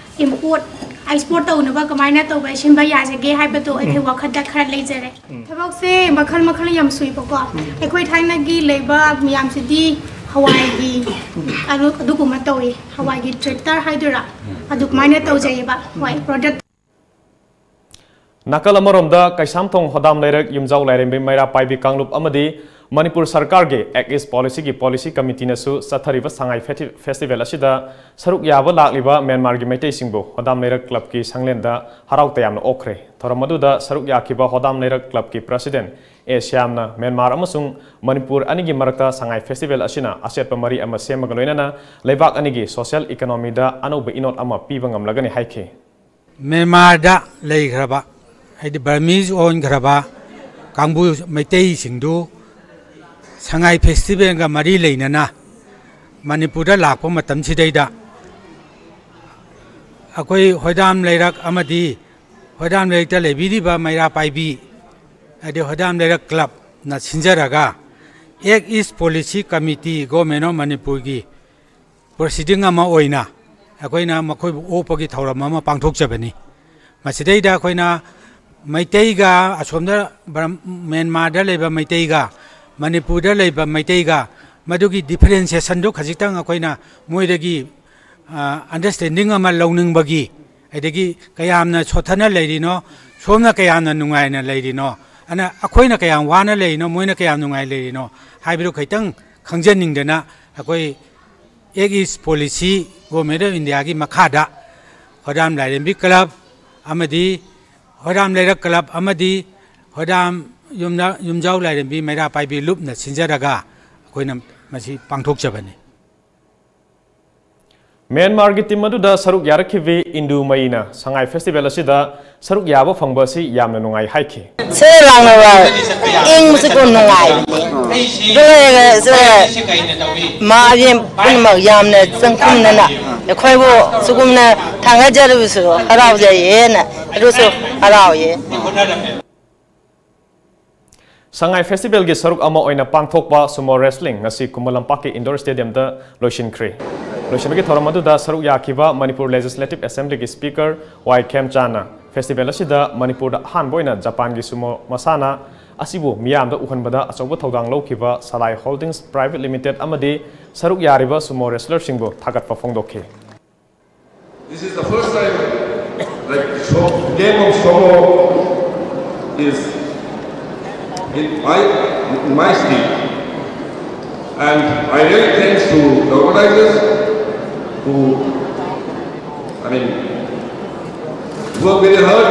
import, export ꯇꯧꯅꯕ ꯀꯃꯥꯏꯅ ꯇꯧꯕ ꯁꯤꯟꯕ ꯌꯥꯖꯒꯦ ꯍꯥꯏꯕꯗꯣ ꯑꯩꯈꯣꯏ ꯎꯝ꯫ ꯋꯥꯈꯜꯗ ꯈꯔ ꯂꯩꯖꯔꯦ꯫ ꯎꯝ꯫ ꯊꯕꯛꯁꯦ ꯃꯈꯜ ꯃꯈꯜ ꯌꯥꯝ ꯁꯨꯏꯕꯀꯣ꯫ ꯎꯝ꯫ ꯑꯩꯈꯣꯏ ꯊꯥꯏꯅꯒꯤ ꯂꯩꯕ ꯃꯌꯥꯝꯁꯤꯗꯤ ꯍꯋꯥꯏꯒꯤ ꯑꯗꯨ-, ꯑꯗꯨꯒꯨꯝꯕ ꯇꯧꯏ꯫ ꯍꯋꯥꯏꯒꯤ tractor ꯍꯥꯏꯗꯣꯏꯔꯥ? ꯎꯝ꯫ ꯑꯗꯨꯃꯥꯏꯅ ꯇꯧꯖꯩꯌꯦꯕ꯫ ꯍꯣꯏ, product꯫ ꯅꯥꯀꯜ ꯑꯃꯔꯣꯝꯗ, ꯀꯩꯁꯥꯝꯊꯣꯡ ꯍꯣꯗꯥꯝ ꯂꯩꯔꯛ ꯌꯨꯝꯖꯥꯎ ꯂꯥꯏꯔꯦꯝꯕꯤ ꯃꯩꯔꯥ ꯄꯥꯏꯕꯤ ꯀꯥꯡꯂꯨꯞ ꯑꯃꯗꯤ ꯃꯅꯤꯄꯨꯔ ꯁꯔꯀꯥꯔꯒꯤ Act East Policyꯒꯤ policy committeeꯅꯁꯨ ꯆꯠꯊꯔꯤꯕ ꯁꯉꯥꯏ ꯐꯦꯁꯇꯤ-, festival ꯑꯁꯤꯗ ꯁꯔꯨꯛ ꯌꯥꯕ ꯂꯥꯛꯂꯤꯕ ꯃ꯭ꯌꯥꯟꯃꯥꯔꯒꯤ ꯃꯩꯇꯩꯁꯤꯡꯕꯨ ꯍꯣꯗꯥꯝ ꯂꯩꯔꯛ clubꯀꯤ ꯁꯪꯂꯦꯟꯗ ꯍꯔꯥꯎ ꯇꯌꯥꯝꯅ ꯑꯣꯛꯈ꯭ꯔꯦ꯫ ꯊꯧꯔꯝ ꯑꯗꯨꯗ ꯁꯔꯨꯛ ꯌꯥꯈꯤꯕ ꯍꯣꯗꯥꯝ ꯂꯩꯔꯛ clubꯀꯤ president ꯑꯦ ꯁ꯭ꯌꯥꯝꯅ ꯃ꯭ꯌꯥꯟꯃꯥꯔ ꯑꯃꯁꯨꯡ ꯃꯅꯤꯄꯨꯔ ꯑꯅꯤꯒꯤ ꯃꯔꯛꯇ ꯁꯉꯥꯏ festival ꯑꯁꯤꯅ ꯑꯆꯦꯠꯄ ꯃꯔꯤ ꯑꯃ ꯁꯦꯝꯕꯒ ꯂꯣꯏꯅꯅ ꯂꯩꯕꯥꯛ ꯑꯅꯤꯒꯤ social economyꯗ ꯑꯅꯧꯕ ꯏꯅꯣꯠ ꯑꯃ ꯄꯤꯕ ꯉꯝꯂꯒꯅꯤ ꯍꯥꯏꯈꯤ꯫ ꯃ꯭ꯌꯥꯟꯃꯥꯔꯗ ꯂꯩꯈ꯭ꯔꯕ, ꯍꯥꯏꯗꯤ Burmese ꯑꯣꯟꯈ꯭ꯔꯕ ꯀꯥꯡꯕꯨ ꯃꯩꯇꯩꯁꯤꯡꯗꯨ ꯁꯉꯥꯏ festivalꯒ ꯃꯔꯤ ꯂꯩꯅꯅ ꯃꯅꯤꯄꯨꯔꯗ ꯂꯥꯛꯄ ꯃꯇꯝꯁꯤꯗꯩꯗ ꯑꯩꯈꯣꯏ ꯍꯣꯏꯗꯥꯝ ꯂꯩꯔꯛ ꯑꯃꯗꯤ ꯍꯣꯏꯗꯥꯝ ꯂꯩꯔꯛꯇ ꯂꯩꯕꯤꯔꯤꯕ ꯃꯩꯔꯥ ꯄꯥꯏꯕꯤ, ꯍꯥꯏꯗꯤ ꯍꯣꯏꯗꯥꯝ ꯂꯩꯔꯛ clubꯅ ꯁꯤꯟꯖꯔꯒ Act East Policy Committee, Government of ꯃꯅꯤꯄꯨꯔꯒꯤ proceeding ꯑꯃ ꯑꯣꯏꯅ ꯑꯩꯈꯣꯏꯅ ꯃꯈꯣꯏꯕꯨ ꯑꯣꯛꯄꯒꯤ ꯊꯧꯔꯝ ꯑꯃ ꯄꯥꯡꯊꯣꯛꯆꯕꯅꯤ꯫ ꯃꯁꯤꯗꯩꯗ ꯑꯩꯈꯣꯏꯅ ꯃꯩꯇꯩꯒ, ꯑꯁꯣꯝꯗ ꯕ꯭ꯔꯝ-, ꯃ꯭ꯌꯥꯟꯃꯥꯔꯗ ꯂꯩꯕ ꯃꯩꯇꯩꯒ, ꯃꯅꯤꯄꯨꯔꯗ ꯂꯩꯕ ꯃꯩꯇꯩꯒ, ꯃꯗꯨꯒꯤ differentiationꯗꯨ ꯈꯖꯤꯛꯇꯪ ꯑꯩꯈꯣꯏꯅ ꯃꯣꯏꯗꯒꯤ, ꯑ, understanding ꯑꯃ ꯂꯧꯅꯤꯡꯕꯒꯤ, ꯑꯗꯒꯤ ꯀꯌꯥꯝꯅ ꯁꯣꯠꯊꯅ ꯂꯩꯔꯤꯅꯣ, ꯁꯣꯝꯅ ꯀꯌꯥꯝꯅ ꯅꯨꯡꯉꯥꯏꯅ ꯂꯩꯔꯤꯅꯣ, ꯑꯅ ꯑꯩꯈꯣꯏꯅ ꯀꯌꯥꯝ ꯋꯥꯅ ꯂꯩꯔꯤꯅꯣ, ꯃꯣꯏꯅ ꯀꯌꯥꯝ ꯅꯨꯡꯉꯥꯏ ꯂꯩꯔꯤꯅꯣ ꯍꯥꯏꯕꯗꯨ ꯈꯤꯇꯪ ꯈꯪꯖꯅꯤꯡꯗꯅ ꯑꯩꯈꯣꯏ Act East Policy, Government of Indiaꯒꯤ ꯃꯈꯥꯗ ꯍꯣꯏꯗꯥꯝ ꯂꯥꯏꯔꯦꯝꯕꯤ club ꯑꯃꯗꯤ ꯍꯣꯏꯗꯥꯝ ꯂꯩꯔꯛ club ꯑꯃꯗꯤ ꯍꯣꯏꯗꯥꯝ ꯌꯨꯝꯅ-, ꯌꯨꯝꯖꯥꯎ ꯂꯥꯏꯔꯦꯝꯕꯤ ꯃꯩꯔꯥ ꯄꯥꯏꯕꯤ ꯂꯨꯞꯅ ꯁꯤꯟꯖꯔꯒ ꯑꯩꯈꯣꯏꯅ ꯃꯁꯤ ꯄꯥꯡꯊꯣꯛꯆꯕꯅꯤ꯫ ꯃ꯭ꯌꯥꯟꯃꯥꯔꯒꯤ ꯇꯤꯝ ꯑꯗꯨꯗ ꯁꯔꯨꯛ ꯌꯥꯔꯛꯈꯤꯕꯤ ꯏꯟꯗꯨ ꯃꯌꯤꯅ ꯁꯉꯥꯏ ꯐꯦꯁꯇꯤꯚꯦꯜ ꯑꯁꯤꯗ ꯁꯔꯨꯛ ꯌꯥꯕ ꯐꯪꯕ ꯑꯁꯤ ꯌꯥꯝꯅ ꯅꯨꯡꯉꯥꯏ ꯍꯥꯏꯈꯤ꯫ ꯁꯦ ꯂꯥꯡꯅꯕ ꯏꯪꯕꯁꯤꯀꯣ ꯅꯨꯡꯉꯥꯏꯕꯅꯦ꯫ ꯑꯗꯨꯒ ꯁꯦ ꯃꯥ ꯏꯕꯦꯝ ꯄꯨꯝꯅꯃꯛ ꯌꯥꯝꯅ ꯆꯪꯈꯨꯝꯅꯅ ꯑꯩꯈꯣꯏꯕꯨ ꯁꯤꯒꯨꯝꯅ ꯊꯥꯡꯒꯠꯆꯔꯤꯕꯁꯨ ꯍꯔꯥꯎꯖꯩꯌꯦꯅ ꯑꯗꯨꯁꯨ ꯍꯔꯥꯎꯏ꯫ ꯁꯉꯥꯏ ꯐꯦꯁꯇꯤꯚꯦꯜꯒꯤ ꯁꯔꯨꯛ ꯑꯃ ꯑꯣꯏꯅ ꯄꯥꯡꯊꯣꯛꯄ ꯁꯨꯃꯣ ꯔꯦꯁꯂꯤꯡ ꯉꯁꯤ ꯈꯨꯃꯟ ꯂꯝꯄꯥꯛꯀꯤ ꯏꯟꯗꯣꯔ ꯁ꯭ꯇꯦꯗꯤꯌꯝꯗ ꯂꯣꯏꯁꯤꯟꯈ꯭ꯔꯦ꯫ ꯂꯣꯏꯁꯤꯟꯕꯒꯤ ꯊꯧꯔꯝ ꯑꯗꯨꯗ ꯁꯔꯨꯛ ꯌꯥꯈꯤꯕ ꯃꯅꯤꯄꯨꯔ ꯂꯦꯖꯤꯁꯂꯦꯇꯤꯚ ꯑꯦꯁꯦꯝꯕ꯭ꯂꯤꯒꯤ ꯁ꯭ꯄꯤꯀꯔ ꯋꯥꯏ ꯈꯦꯝꯆꯥꯟꯅ ꯐꯦꯁꯇꯤꯚꯦꯜ ꯑꯁꯤꯗ ꯃꯅꯤꯄꯨꯔꯗ ꯑꯍꯥꯟꯕ ꯑꯣꯏꯅ ꯖꯄꯥꯟꯒꯤ ꯁꯨꯃꯣ ꯃꯁꯥꯟꯅ ꯑꯁꯤꯕꯨ ꯃꯤꯌꯥꯝꯗ ꯎꯍꯟꯕꯗ ꯑꯆꯧꯕ ꯊꯧꯗꯥꯡ ꯂꯧꯈꯤꯕ ꯁꯂꯥꯏ ꯍꯣꯜꯗꯤꯡꯁ ꯄ꯭ꯔꯥꯏꯚꯦꯠ ꯂꯤꯃꯤꯇꯦꯗ ꯑꯃꯗꯤ ꯁꯔꯨꯛ ꯌꯥꯔꯤꯕ ꯁꯨꯃꯣ ꯔꯦꯁꯂꯔꯁꯤꯡꯕꯨ ꯊꯥꯒꯠꯄ ꯐꯣꯡꯗꯣꯛꯈꯤ꯫ This is the first time, like, so, game of sumo is in my, in my state. And I really thanks to the organizers who, I mean, work very hard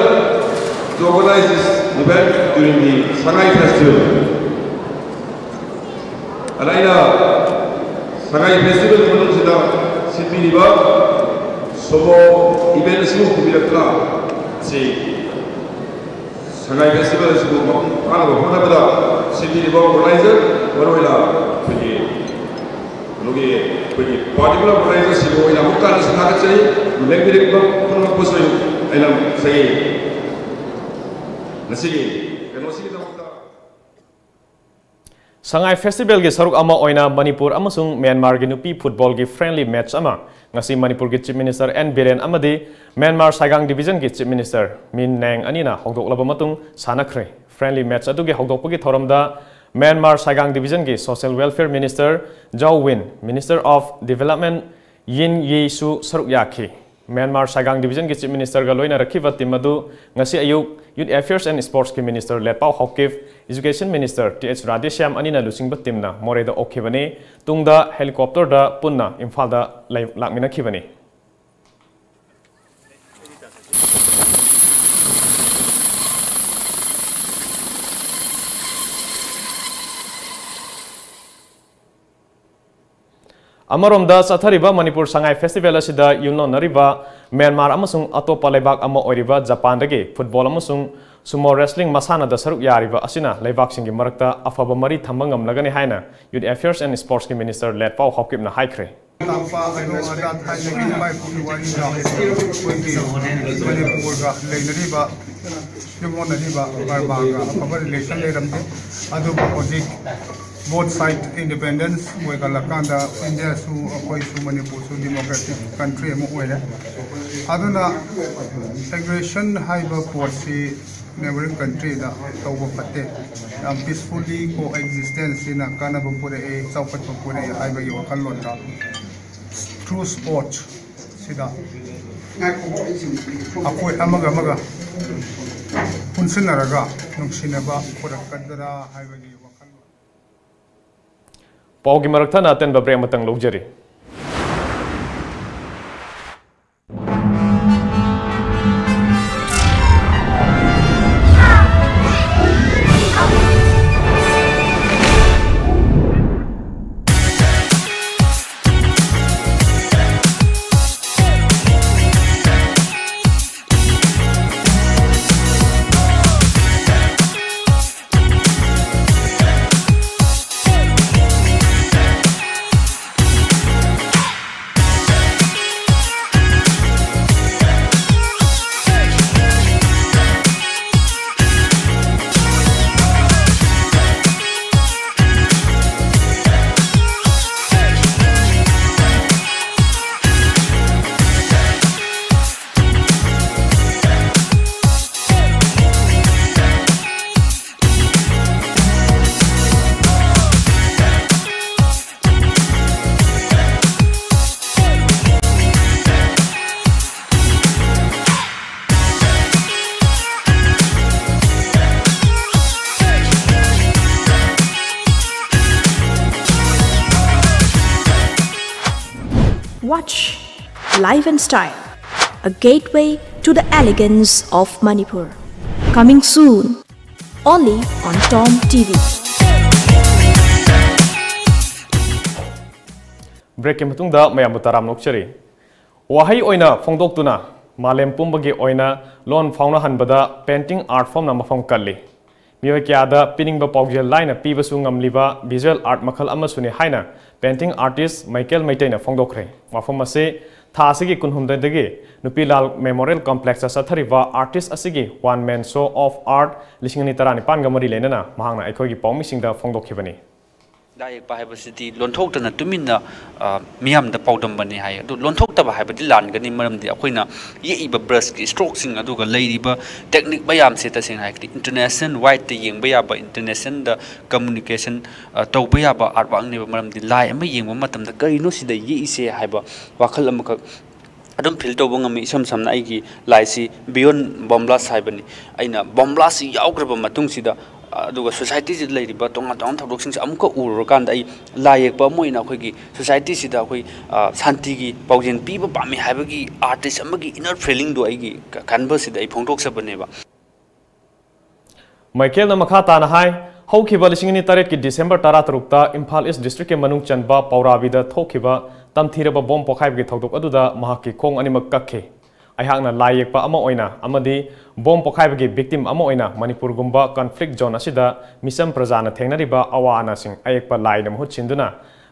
to organize this event during the Shanghai Festival. ꯑꯗ ꯑꯩꯅ ꯁꯉꯥꯏ ꯐꯦꯁꯇꯤꯚꯦꯜꯒꯤ ꯃꯅꯨꯡꯁꯤꯗ ꯁꯤꯟꯕꯤꯔꯤꯕ ꯁꯣꯃꯣ event ꯑꯁꯤꯕꯨ ꯄꯨꯕꯤꯔꯛꯇꯨꯅ ꯁꯤ ꯁꯉꯥꯏ festival ꯑꯁꯤꯕꯨ ꯃꯄꯨꯡ ꯐꯥꯅꯕ ꯍꯣꯠꯅꯕꯗ ꯁꯤꯟꯕꯤꯔꯤꯕ ꯑꯣꯔꯒꯅꯥꯏꯖꯔ, ꯃꯔꯨꯑꯣꯏꯅ ꯑꯩꯈꯣꯏꯒꯤ ꯀꯩꯅꯣꯒꯤ ꯑꯩꯈꯣꯏꯒꯤ ꯄꯥꯔꯇꯤꯀꯨꯂꯔ ꯑꯣꯔꯒꯅꯥꯏꯖꯔꯁꯤꯡꯕꯨ ꯑꯩꯅ ꯑꯃꯨꯛꯀ ꯍꯟꯅꯁꯨ ꯊꯥꯒꯠꯆꯔꯤ꯫ ꯂꯦꯡꯕꯤꯔꯛꯄ ꯄꯨꯝꯅꯃꯛꯄꯨꯁꯨ ꯑꯩꯅ ꯉꯁꯤꯒꯤ ꯀꯩꯅꯣꯁꯤꯒꯤꯗꯃꯛꯇ ꯁꯉꯥꯏ ꯐꯦꯁꯇꯤꯚꯦꯜꯒꯤ ꯁꯔꯨꯛ ꯑꯃ ꯑꯣꯏꯅ ꯃꯅꯤꯄꯨꯔ ꯑꯃꯁꯨꯡ ꯃ꯭ꯌꯥꯟꯃꯥꯔꯒꯤ ꯅꯨꯄꯤ ꯐꯨꯠꯕꯣꯜꯒꯤ ꯐ꯭ꯔꯦꯟꯂꯤ ꯃꯦꯆ ꯑꯃ ꯉꯁꯤ ꯃꯅꯤꯄꯨꯔꯒꯤ ꯆꯤꯐ ꯃꯤꯅꯤꯁꯇꯔ ꯑꯦꯟ ꯕꯤꯔꯦꯟ ꯑꯃꯗꯤ ꯃ꯭ꯌꯥꯟꯃꯥꯔ ꯁꯥꯏꯒꯥꯡ ꯗꯤꯚꯤꯖꯟꯒꯤ ꯆꯤꯐ ꯃꯤꯅꯤꯁꯇꯔ ꯃꯤꯟ ꯅꯦꯡ ꯑꯅꯤꯅ ꯍꯧꯗꯣꯛꯂꯕ ꯃꯇꯨꯡ ꯁꯥꯟꯅꯈ꯭ꯔꯦ꯫ ꯐ꯭ꯔꯦꯟꯂꯤ ꯃꯦꯆ ꯑꯗꯨꯒꯤ ꯍꯧꯗꯣꯛꯄꯒꯤ ꯊꯧꯔꯝꯗ ꯃ꯭ꯌꯥꯟꯃꯥꯔ ꯁꯥꯏꯒꯥꯡ ꯗꯤꯚꯤꯖꯟꯒꯤ social welfare minister Zaw Win, minister of development Yin ꯌꯤꯁꯨ ꯁꯔꯨꯛ ꯌꯥꯈꯤ꯫ ꯃ꯭ꯌꯥꯟꯃꯥꯔ ꯁꯥꯏꯒꯥꯡ ꯗꯤꯚꯤꯖꯟꯒꯤ ꯆꯤꯐ ꯃꯤꯅꯤꯁꯇꯔꯒ ꯂꯣꯏꯅꯔꯛꯈꯤꯕ ꯇꯤꯝ ꯑꯗꯨ ꯉꯁꯤ ꯑꯌꯨꯛ ꯌꯨꯊ ꯑꯦꯐꯤꯌꯔꯁ ꯑꯦꯟ ꯁ꯭ꯄꯣꯔꯠꯁꯀꯤ minister Letpao Haokip, education minister T H Radheshyam ꯑꯅꯤꯅ ꯂꯨꯆꯤꯡꯕ ꯇꯤꯝꯅ ꯃꯣꯔꯦꯗ ꯑꯣꯛꯈꯤꯕꯅꯤ꯫ ꯇꯨꯡꯗ ꯍꯦꯂꯤꯀꯣꯞꯇꯔꯗ ꯄꯨꯟꯅ ꯏꯝꯐꯥꯜꯗ ꯂꯩ-, ꯂꯥꯛꯃꯤꯟꯅꯈꯤꯕꯅꯤ꯫ ꯑꯃꯔꯣꯝꯗ, ꯆꯠꯊꯔꯤꯕ ꯃꯅꯤꯄꯨꯔ ꯁꯉꯥꯏ ꯐꯦꯁꯇꯤꯚꯦꯜ ꯑꯁꯤꯗ ꯌꯨꯝꯂꯣꯟꯅꯔꯤꯕ ꯃ꯭ꯌꯥꯟꯃꯥꯔ ꯑꯃꯁꯨꯡ ꯑꯇꯣꯞꯄ ꯂꯩꯕꯥꯛ ꯑꯃ ꯑꯣꯏꯔꯤꯕ ꯖꯄꯥꯟꯗꯒꯤ ꯐꯨꯠꯕꯣꯜ ꯑꯃꯁꯨꯡ ꯁꯨꯃꯣ ꯔꯦꯁꯂꯤꯡ ꯃꯁꯥꯟꯅꯗ ꯁꯔꯨꯛ ꯌꯥꯔꯤꯕ ꯑꯁꯤꯅ ꯂꯩꯕꯥꯛꯁꯤꯡꯒꯤ ꯃꯔꯛꯇ ꯑꯐꯕ ꯃꯔꯤ ꯊꯝꯕ ꯉꯝꯂꯒꯅꯤ ꯍꯥꯏꯅ Youth Affairs and Sportsꯀꯤ Minister ꯂꯦꯠꯄꯥꯎ ꯍꯥꯎꯀꯤꯞꯅ ꯍꯥꯏꯈ꯭ꯔꯦ꯫ ꯇꯥꯛꯄ ꯑꯗꯨ ꯑꯗꯥ ꯊꯥꯏꯅꯒꯤ ꯏꯄꯥ ꯏꯄꯨꯒꯤ ꯋꯥꯔꯤꯗ ꯑꯩꯈꯣꯏꯒꯤ ꯃꯅꯤꯄꯨꯔꯒ ꯂꯩꯅꯔꯤꯕ, ꯌꯨꯝꯂꯣꯟꯅꯔꯤꯕ ꯕꯔꯃꯥꯒ ꯑꯐꯕ relation ꯂꯩꯔꯝꯗꯦ꯫ ꯑꯗꯨꯕꯨ ꯍꯧꯖꯤꯛ both side independence ꯑꯣꯏꯒꯠꯂꯀꯥꯟꯗ ꯏꯟꯗꯤꯌꯥꯁꯨ, ꯑꯩꯈꯣꯏꯁꯨ, ꯃꯅꯤꯄꯨꯔꯁꯨ democratic country ꯑꯃ ꯑꯣꯏꯔꯦ꯫ ꯑꯗꯨꯅ aggression ꯍꯥꯏꯕ ꯄꯣꯠꯁꯤ neighboring countryꯗ ꯇꯧꯕ ꯐꯠꯇꯦ꯫ ꯌꯥꯝ peacefully coexistence ꯁꯤꯅ ꯀꯥꯟꯅꯕ ꯄꯨꯔꯛꯑꯦ, ꯆꯥꯎꯈꯠꯄ ꯄꯨꯔꯛꯑꯦ ꯍꯥꯏꯕꯒꯤ ꯋꯥꯈꯜꯂꯣꯟꯗ through sports ꯁꯤꯗ ꯑꯩꯈꯣꯏ ꯑꯃꯒ ꯑꯃꯒ ꯄꯨꯟꯁꯤꯟꯅꯔꯒ ꯅꯨꯡꯁꯤꯅꯕ ꯄꯨꯔꯛꯀꯗ꯭ꯔꯥ ꯍꯥꯏꯕꯒꯤ ꯋꯥꯈꯜꯂꯣꯟ꯫ ꯄꯥꯎꯒꯤ ꯃꯔꯛ ꯊꯠꯅ ꯑꯇꯦꯟꯕ break ꯑꯃꯇꯪ ꯂꯧꯖꯔꯤ꯫ Watch Life and Style, a gateway to the elegance of Manipur. Coming soon, only on Tom T V. Breakꯀꯤ ꯃꯇꯨꯡꯗ ꯃꯌꯥꯝꯕꯨ ꯇꯔꯥꯝꯅ ꯑꯣꯛꯆꯔꯤ꯫ ꯋꯥꯍꯩ ꯑꯣꯏꯅ ꯐꯣꯡꯗꯣꯛꯇꯨꯅ ꯃꯥꯂꯦꯝ ꯄꯨꯝꯕꯒꯤ ꯑꯣꯏꯅ ꯂꯣꯟ ꯐꯥꯎꯅꯍꯟꯕꯗ painting art formꯅ ꯃꯐꯝ ꯀꯜꯂꯤ꯫ ꯃꯤꯑꯣꯏ ꯀꯌꯥꯗ ꯄꯤꯅꯤꯡꯕ ꯄꯥꯎꯖꯦꯜ ꯂꯥꯏꯅ ꯄꯤꯕꯁꯨ ꯉꯝꯂꯤꯕ visual art ꯃꯈꯜ ꯑꯃꯁꯨꯅꯤ ꯍꯥꯏꯅ painting artist ꯃꯥꯏꯀꯦꯜ ꯃꯩꯇꯩꯅ ꯐꯣꯡꯗꯣꯛꯈ꯭ꯔꯦ꯫ ꯋꯥꯐꯝ ꯑꯁꯤ ꯊꯥ ꯑꯁꯤꯒꯤ ꯀꯨꯟꯍꯨꯝꯗꯣꯏꯗꯒꯤ ꯅꯨꯄꯤꯂꯥꯜ Memorial Complexꯇ ꯆꯠꯊꯔꯤꯕ artist ꯑꯁꯤꯒꯤ one man show of art ꯂꯤꯁꯤꯡ ꯑꯅꯤ ꯇꯔꯥꯅꯤꯄꯥꯟꯒ ꯃꯔꯤ ꯂꯩꯅꯅ ꯃꯍꯥꯛꯅ ꯑꯩꯈꯣꯏꯒꯤ ꯄꯥꯎꯃꯤꯁꯤꯡꯗ ꯐꯣꯡꯗꯣꯛꯈꯤꯕꯅꯤ꯫ ꯂꯥꯏ ꯌꯦꯛꯄ ꯍꯥꯏꯕꯁꯤꯗꯤ ꯂꯣꯟꯊꯣꯛꯇꯅ ꯇꯨꯃꯤꯟꯅ, ꯑ, ꯃꯤꯌꯥꯝꯗ ꯄꯥꯎꯗꯝꯕꯅꯤ ꯍꯥꯏ꯫ ꯑꯗꯨ ꯂꯣꯟꯊꯣꯛꯇꯕ ꯍꯥꯏꯕꯗꯤ ꯂꯥꯟꯒꯅꯤ, ꯃꯔꯝꯗꯤ ꯑꯩꯈꯣꯏꯅ ꯌꯦꯛꯏꯕ brushꯀꯤ strokeꯁꯤꯡ ꯑꯗꯨꯒ ꯂꯩꯔꯤꯕ technique ꯃꯌꯥꯝꯁꯦ ꯇꯁꯦꯡꯅ ꯍꯥꯏꯔꯒꯗꯤ international wideꯇ ꯌꯦꯡꯕ ꯌꯥꯕ, internationalꯗ communication, ꯑ, ꯇꯧꯕ ꯌꯥꯕ artworkꯅꯦꯕ꯫ ꯃꯔꯝꯗꯤ ꯂꯥꯏ ꯑꯃ ꯌꯦꯡꯕ ꯃꯇꯝꯗ ꯀꯔꯤꯅꯣ ꯁꯤꯗ ꯌꯦꯛꯏꯁꯦ ꯍꯥꯏꯕ ꯋꯥꯈꯜ ꯑꯃꯈꯛ ꯑꯗꯨꯝ feel ꯇꯧꯕ ꯉꯝꯃꯤ꯫ ꯏꯁꯝ ꯁꯝꯅ ꯑꯩꯒꯤ ꯂꯥꯏꯁꯤ Beyond Bomb Blast ꯍꯥꯏꯕꯅꯤ꯫ ꯑꯩꯅ bomb blastꯁꯤ ꯌꯥꯎꯈ꯭ꯔꯕ ꯃꯇꯨꯡꯁꯤꯗ, ꯑꯗꯨꯒ societyꯁꯤꯗ ꯂꯩꯔꯤꯕ ꯇꯣꯉꯥꯟ ꯇꯣꯉꯥꯟꯕ ꯊꯧꯗꯣꯛꯁꯤꯡꯁꯦ ꯑꯃꯨꯛꯀ ꯎꯔꯨꯔꯀꯥꯟꯗ, ꯑꯩ ꯂꯥꯏ ꯌꯦꯛꯄ ꯑꯃ ꯑꯣꯏꯅ ꯑꯩꯈꯣꯏꯒꯤ societyꯁꯤꯗ ꯑꯩꯈꯣꯏ, ꯑ, ꯁꯥꯟꯇꯤꯒꯤ ꯄꯥꯎꯖꯦꯜ ꯄꯤꯕ ꯄꯥꯝꯃꯤ ꯍꯥꯏꯕꯒꯤ artist ꯑꯃꯒꯤ inner feelingꯗꯣ ꯑꯩꯒꯤ canvasꯁꯤꯗ ꯑꯩ ꯐꯣꯡꯗꯣꯛꯆꯕꯅꯦꯕ꯫ ꯃꯥꯏꯀꯦꯜꯅ ꯃꯈꯥ ꯇꯥꯅ ꯍꯥꯏ, ꯍꯧꯈꯤꯕ ꯂꯤꯁꯤꯡ ꯑꯅꯤ ꯇꯔꯦꯠꯀꯤ December ꯇꯔꯥꯇꯔꯨꯛꯇ ꯏꯝꯐꯥꯜ East districtꯀꯤ ꯃꯅꯨꯡ ꯆꯟꯕ ꯄꯧꯔꯥꯕꯤꯗ ꯊꯣꯛꯈꯤꯕ ꯇꯝꯊꯤꯔꯕ bomb ꯄꯣꯈꯥꯏꯕꯒꯤ ꯊꯧꯗꯣꯛ ꯑꯗꯨꯗ ꯃꯍꯥꯛꯀꯤ ꯈꯣꯡ ꯑꯅꯤꯃꯛ ꯀꯛꯈꯤ꯫ ꯑꯩꯍꯥꯛꯅ ꯂꯥꯏ ꯌꯦꯛꯄ ꯑꯃ ꯑꯣꯏꯅ ꯑꯃꯗꯤ bomb ꯄꯣꯈꯥꯏꯕꯒꯤ victim ꯑꯃ ꯑꯣꯏꯅ ꯃꯅꯤꯄꯨꯔꯒꯨꯝꯕ conflict zone ꯑꯁꯤꯗ ꯃꯤꯆꯝ ꯄ꯭ꯔꯖꯥꯅ ꯊꯦꯡꯅꯔꯤꯕ ꯑꯋꯥ ꯑꯅꯥꯁꯤꯡ ꯑꯌꯦꯛꯄ ꯂꯥꯏꯅ ꯃꯍꯨꯠ ꯁꯤꯟꯗꯨꯅ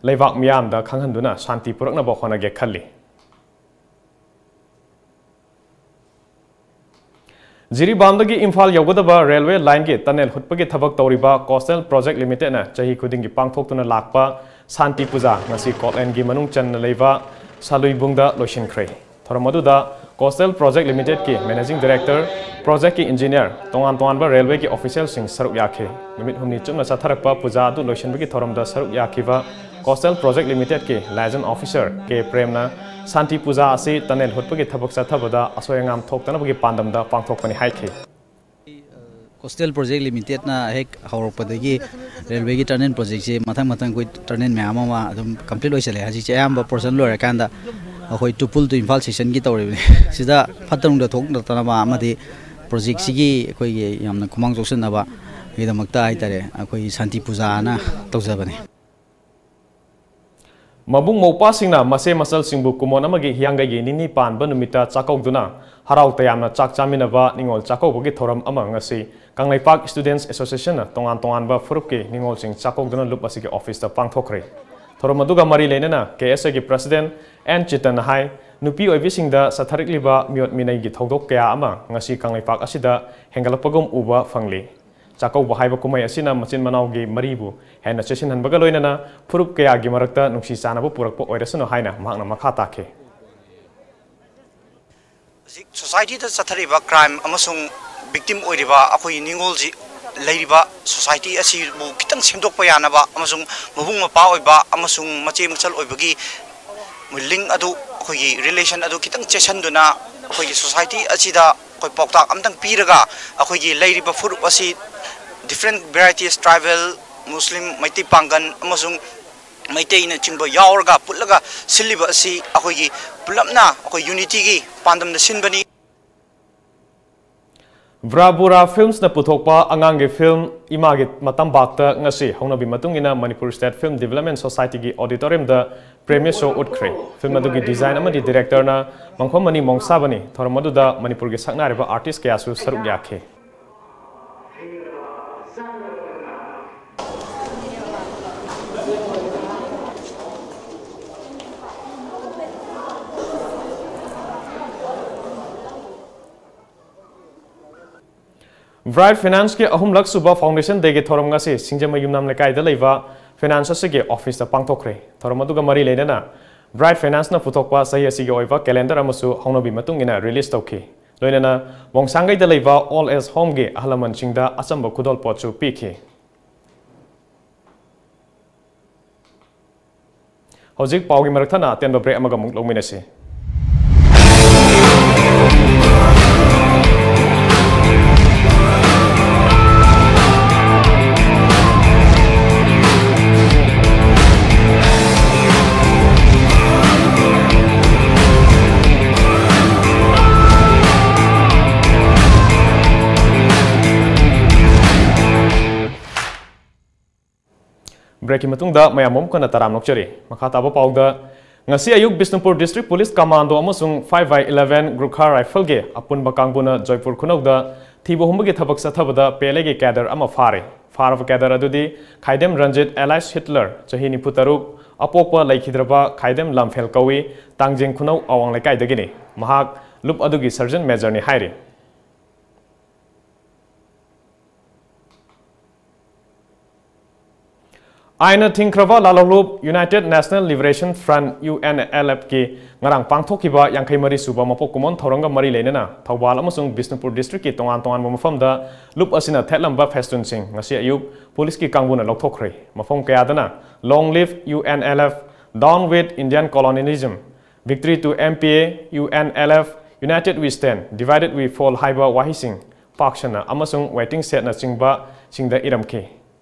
ꯂꯩꯕꯥꯛ ꯃꯤꯌꯥꯝꯗ ꯈꯪꯍꯟꯗꯨꯅ ꯁꯥꯟꯇꯤ ꯄꯨꯔꯛꯅꯕ ꯍꯣꯠꯅꯒꯦ ꯈꯜꯂꯤ꯫ ꯖꯤꯔꯤꯕꯥꯝꯗꯒꯤ ꯏꯝꯐꯥꯜ ꯌꯧꯒꯗꯕ railway lineꯒꯤ tunnel ꯍꯨꯠꯄꯒꯤ ꯊꯕꯛ ꯇꯧꯔꯤꯕ Coastal Project Limitedꯅ ꯆꯍꯤ ꯈꯨꯗꯤꯡꯒꯤ ꯄꯥꯡꯊꯣꯛꯇꯨꯅ ꯂꯥꯛꯄ ꯁꯥꯟꯇꯤ ꯄꯨꯖꯥ ꯉꯁꯤ ꯀꯣꯛꯂꯦꯟꯒꯤ ꯃꯅꯨꯡ ꯆꯟꯅ ꯂꯩꯕ ꯁꯥꯂꯨꯏꯕꯨꯡꯗ ꯂꯣꯏꯁꯤꯟꯈ꯭ꯔꯦ꯫ ꯊꯧꯔꯝ ꯑꯗꯨꯗ Coastal Project Limitedꯀꯤ Managing Director, projectꯀꯤ engineer, ꯇꯣꯉꯥꯟ ꯇꯣꯉꯥꯟꯕ railwayꯒꯤ officialꯁꯤꯡ ꯁꯔꯨꯛ ꯌꯥꯈꯤ꯫ ꯅꯨꯃꯤꯠ ꯍꯨꯝꯅꯤ ꯆꯨꯞꯅ ꯆꯠꯊꯔꯛꯄ ꯄꯨꯖꯥ ꯑꯗꯨ ꯂꯣꯏꯁꯤꯟꯕꯒꯤ ꯊꯧꯔꯝꯗ ꯁꯔꯨꯛ ꯌꯥꯈꯤꯕ Coastal Project Limitedꯀꯤ liaison officer ꯀꯦ ꯄ꯭ꯔꯦꯝꯅ ꯁꯥꯟꯇꯤ ꯄꯨꯖꯥ ꯑꯁꯤ tunnel ꯍꯨꯠꯄꯒꯤ ꯊꯕꯛ ꯆꯠꯊꯕꯗ ꯑꯁꯣꯏ ꯑꯉꯥꯝ ꯊꯣꯛꯇꯅꯕꯒꯤ ꯄꯥꯟꯗꯝꯗ ꯄꯥꯡꯊꯣꯛꯄꯅꯤ ꯍꯥꯏꯈꯤ꯫ Coastal Project Limitedꯅ ꯍꯦꯛ ꯍꯧꯔꯛꯄꯗꯒꯤ railwayꯒꯤ tunnel projectꯁꯦ ꯃꯊꯪ ꯃꯊꯪ ꯑꯩꯈꯣꯏ tunnel ꯃꯌꯥꯝ ꯑꯃ ꯑꯗꯨꯝ complete ꯑꯣꯏꯁꯜꯂꯦ꯫ ꯍꯧꯖꯤꯛꯁꯦ ꯑꯌꯥꯝꯕ portion ꯂꯣꯏꯔꯀꯥꯟꯗ ꯑꯩꯈꯣꯏ ꯇꯨꯄꯨꯜ to ꯏꯝꯐꯥꯜ sectionꯒꯤ ꯇꯧꯔꯤꯕꯅꯤ꯫ ꯁꯤꯗ ꯐꯠꯇ ꯅꯨꯡꯗ ꯊꯣꯛꯇꯅꯕ ꯑꯃꯗꯤ projectꯁꯤꯒꯤ ꯑꯩꯈꯣꯏꯒꯤ ꯌꯥꯝꯅ ꯈꯨꯃꯥꯡ ꯆꯥꯎꯁꯤꯟꯅꯕꯒꯤꯗꯃꯛꯇ ꯍꯥꯏꯇꯥꯔꯦ, ꯑꯩꯈꯣꯏꯒꯤ ꯁꯥꯟꯇꯤ ꯄꯨꯖꯥꯅ ꯇꯧꯖꯕꯅꯤ꯫ ꯃꯕꯨꯡ ꯃꯧꯄ꯭ꯋꯥꯁꯤꯡꯅ ꯃꯆꯦ ꯃꯆꯜꯁꯤꯡꯕꯨ ꯀꯨꯝꯑꯣꯟ ꯑꯃꯒꯤ ꯍꯤꯌꯥꯡꯒꯩꯒꯤ ꯅꯤꯅꯤ ꯄꯥꯟꯕ ꯅꯨꯃꯤꯠꯇ ꯆꯥꯛꯀꯧꯗꯨꯅ ꯍꯔꯥꯎ ꯇꯌꯥꯝꯅ ꯆꯥꯛ ꯆꯥꯃꯤꯟꯅꯕ ꯅꯤꯉꯣꯜ ꯆꯥꯛꯀꯧꯕꯒꯤ ꯊꯧꯔꯝ ꯑꯃ ꯉꯁꯤ ꯀꯪꯂꯩꯄꯥꯛ Students Associationꯅ ꯇꯣꯉꯥꯟ ꯇꯣꯉꯥꯟꯕ ꯐꯨꯔꯨꯞꯀꯤ ꯅꯤꯉꯣꯜꯁꯤꯡ ꯆꯥꯛꯀꯧꯗꯨꯅ ꯂꯨꯞ ꯑꯁꯤꯒꯤ officeꯇ ꯄꯥꯡꯊꯣꯛꯈ꯭ꯔꯦ꯫ ꯊꯧꯔꯝ ꯑꯗꯨꯒ ꯃꯔꯤ ꯂꯩꯅꯅ KSAꯒꯤ President N ꯆꯤꯇꯟꯅ ꯍꯥꯏ, ꯅꯨꯄꯤ ꯑꯣꯏꯕꯤꯁꯤꯡꯗ ꯆꯠꯊꯔꯛꯂꯤꯕ ꯃꯤꯑꯣꯠ ꯃꯤꯅꯩꯒꯤ ꯊꯧꯗꯣꯛ ꯀꯌꯥ ꯑꯃ ꯉꯁꯤ ꯀꯪꯂꯩꯄꯥꯛ ꯑꯁꯤꯗ ꯍꯦꯟꯒꯠꯂꯛꯄꯒꯨꯝ ꯎꯕ ꯐꯪꯂꯤ꯫ ꯆꯥꯛꯀꯧꯕ ꯍꯥꯏꯕ ꯀꯨꯝꯍꯩ ꯑꯁꯤꯅ ꯃꯆꯤꯟ ꯃꯅꯥꯎꯒꯤ ꯃꯔꯤꯕꯨ ꯍꯦꯟꯅ ꯆꯦꯠꯁꯤꯟꯍꯟꯕꯒ ꯂꯣꯏꯅꯅ ꯐꯨꯔꯨꯞ ꯀꯌꯥꯒꯤ ꯃꯔꯛꯇ ꯅꯨꯡꯁꯤ ꯆꯥꯟꯅꯕ ꯄꯨꯔꯛꯄ ꯑꯣꯏꯔꯁꯅꯨ ꯍꯥꯏꯅ ꯃꯍꯥꯛꯅ ꯃꯈꯥ ꯇꯥꯈꯤ꯫ ꯍꯧꯖꯤꯛ societyꯗ ꯆꯠꯊꯔꯤꯕ crime ꯑꯃꯁꯨꯡ victim ꯑꯣꯏꯔꯤꯕ ꯑꯩꯈꯣꯏꯒꯤ ꯅꯤꯡꯉꯣꯜꯁꯤ ꯂꯩꯔꯤꯕ society ꯑꯁꯤꯕꯨ ꯈꯤꯇꯪ ꯁꯦꯝꯗꯣꯛꯄ ꯌꯥꯅꯕ ꯑꯃꯁꯨꯡ ꯃꯕꯨꯡ ꯃꯧꯄ꯭ꯋꯥ ꯑꯣꯏꯕ ꯑꯃꯁꯨꯡ ꯃꯆꯦ ꯃꯆꯜ ꯑꯣꯏꯕꯒꯤ link ꯑꯗꯨ, ꯑꯩꯈꯣꯏꯒꯤ relation ꯑꯗꯨ ꯈꯤꯇꯪ ꯆꯦꯠꯁꯤꯟꯗꯨꯅ ꯑꯩꯈꯣꯏꯒꯤ society ꯑꯁꯤꯗ ꯑꯩꯈꯣꯏ ꯄꯥꯎꯇꯥꯛ ꯑꯝꯇꯪ ꯄꯤꯔꯒ ꯑꯩꯈꯣꯏꯒꯤ ꯂꯩꯔꯤꯕ ꯐꯨꯔꯨꯞ ꯑꯁꯤ different varieties, tribal, Muslim, Meitei ꯄꯥꯡꯒꯜ ꯑꯃꯁꯨꯡ ꯃꯩꯇꯩꯅꯆꯤꯡꯕ ꯌꯥꯎꯔꯒ ꯄꯨꯜꯂꯒ ꯁꯤꯜꯂꯤꯕ ꯑꯁꯤ ꯑꯩꯈꯣꯏꯒꯤ ꯄꯨꯂꯞꯅ ꯑꯩꯈꯣꯏ unityꯒꯤ ꯄꯥꯟꯗꯝꯗ ꯁꯤꯟꯕꯅꯤ꯫ ꯕ꯭ꯔꯥꯕꯨꯔꯥ Filmsꯅ ꯄꯨꯊꯣꯛꯄ ꯑꯉꯥꯡꯒꯤ film ꯏꯃꯥꯒꯤ ꯃꯇꯝꯕꯥꯛꯇ ꯉꯁꯤ ꯍꯧꯅꯕꯤ ꯃꯇꯨꯡ ꯏꯟꯅ Manipur State Film Development Societyꯒꯤ auditoriumꯗ premiere show ꯎꯠꯈ꯭ꯔꯦ꯫ Film ꯑꯗꯨꯒꯤ design ꯑꯃꯗꯤ directorꯅ ꯃꯪꯐꯝꯃꯅꯤ ꯃꯣꯡꯁꯥꯕꯅꯤ꯫ ꯊꯧꯔꯝ ꯑꯗꯨꯗ ꯃꯅꯤꯄꯨꯔꯒꯤ ꯁꯛꯅꯥꯏꯔꯕ artist ꯀꯌꯥꯁꯨ ꯁꯔꯨꯛ ꯌꯥꯈꯤ꯫ Bright Financeꯀꯤ ꯑꯍꯨꯝꯂꯛ ꯁꯨꯕ Foundation Dayꯒꯤ ꯊꯧꯔꯝ ꯉꯁꯤ ꯁꯤꯡꯖꯃꯩ ꯌꯨꯝꯅꯥꯝ ꯂꯩꯀꯥꯏꯗ ꯂꯩꯕ finance ꯑꯁꯤꯒꯤ officeꯇ ꯄꯥꯡꯊꯣꯛꯈ꯭ꯔꯦ꯫ ꯊꯧꯔꯝ ꯑꯗꯨꯒ ꯃꯔꯤ ꯂꯩꯅꯅ Bright Financeꯅ ꯄꯨꯊꯣꯛꯄ ꯆꯍꯤ ꯑꯁꯤꯒꯤ ꯑꯣꯏꯕ calendar ꯑꯃꯁꯨ ꯍꯧꯅꯕꯤ ꯃꯇꯨꯡ ꯏꯟꯅ release ꯇꯧꯈꯤ꯫ ꯂꯣꯏꯅꯅ ꯃꯣꯡꯁꯥꯡꯒꯩꯗ ꯂꯩꯕ Old Age Homeꯒꯤ ꯑꯍꯜ ꯂꯃꯟꯁꯤꯡꯗ ꯑꯆꯝꯕ ꯈꯨꯗꯣꯜꯄꯣꯠꯁꯨ ꯄꯤꯈꯤ꯫ ꯍꯧꯖꯤꯛ ꯄꯥꯎꯒꯤ ꯃꯔꯛ ꯊꯠꯅ ꯑꯇꯦꯟꯕ break ꯑꯃꯒ ꯑꯃꯨꯛ ꯂꯧꯃꯤꯟꯅꯁꯤ꯫ ꯃꯇꯨꯡꯗ ꯃꯌꯥꯝ ꯑꯃꯨꯛ ꯍꯟꯅ ꯇꯔꯥꯝꯅ ꯑꯣꯛꯆꯔꯤ꯫ ꯃꯈꯥ ꯇꯥꯕ ꯄꯥꯎꯗ, ꯉꯁꯤ ꯑꯌꯨꯛ ꯕꯤꯁꯅꯨꯄꯨꯔ District Police Commando ꯑꯃꯁꯨꯡ five by eleven Gurkha Rifle ꯒꯤ ꯑꯄꯨꯟꯕ ꯀꯥꯡꯕꯨꯅ ꯖꯣꯏꯄꯨꯔ ꯈꯨꯅꯧꯗ ꯊꯤꯕ ꯍꯨꯝꯕꯒꯤ ꯊꯕꯛ ꯆꯠꯊꯕꯗ ꯄꯦꯂꯦꯒꯤ cadre ꯑꯃ ꯐꯥꯔꯦ꯫ ꯐꯥꯔꯕ cadre ꯑꯗꯨꯗꯤ ꯈꯥꯏꯗꯦꯝ ꯔꯟꯖꯤꯠ alias Hitler, ꯆꯍꯤ ꯅꯤꯐꯨ ꯇꯔꯨꯛ, ꯑꯄꯣꯛꯄ ꯂꯩꯈꯤꯗ꯭ꯔꯕ ꯈꯥꯏꯗꯦꯝ ꯂꯝꯐꯦꯜ ꯀꯧꯏ, ꯇꯥꯡꯖꯦꯡ ꯈꯨꯅꯧ ꯑꯋꯥꯡ ꯂꯩꯀꯥꯏꯗꯒꯤꯅꯤ꯫ ꯃꯍꯥꯛ ꯂꯨꯞ ꯑꯗꯨꯒꯤ Sergeant Major ꯅꯤ ꯍꯥꯏꯔꯤ꯫ ꯑꯥꯏꯟꯅ ꯊꯤꯡꯈ꯭ꯔꯕ ꯂꯥꯜꯍꯧꯂꯨꯞ United National Liberation Front, UNLF ꯀꯤ ꯉꯔꯥꯡ ꯄꯥꯡꯊꯣꯛꯈꯤꯕ ꯌꯥꯡꯈꯩ ꯃꯔꯤ ꯁꯨꯕ ꯃꯄꯣꯛ ꯀꯨꯝꯑꯣꯟ ꯊꯧꯔꯝꯒ ꯃꯔꯤ ꯂꯩꯅꯅ ꯊꯧꯕꯥꯜ ꯑꯃꯁꯨꯡ ꯕꯤꯁꯅꯨꯄꯨꯔ district ꯀꯤ ꯇꯣꯉꯥꯟ ꯇꯣꯉꯥꯟꯕ ꯃꯐꯝꯗ ꯂꯨꯞ ꯑꯁꯤꯅ ꯊꯦꯠꯂꯝꯕ ꯐꯦꯁꯇꯨꯟꯁꯤꯡ ꯉꯁꯤ ꯑꯌꯨꯛ ꯄꯨꯂꯤꯁꯀꯤ ꯀꯥꯡꯕꯨꯅ ꯂꯧꯊꯣꯛꯈ꯭ꯔꯦ꯫ ꯃꯐꯝ ꯀꯌꯥꯗꯅ "Long live UNLF", "Down with Indian colonialism", "Victory to MPA, UNLF, United we stand, divided we fall" ꯍꯥꯏꯕ ꯋꯥꯍꯩꯁꯤꯡ ꯄꯥꯛ ꯁꯟꯅ ꯑꯃꯁꯨꯡ waiting shed ꯅꯆꯤꯡꯕꯁꯤꯡꯗ ꯏꯔꯝꯈꯤ꯫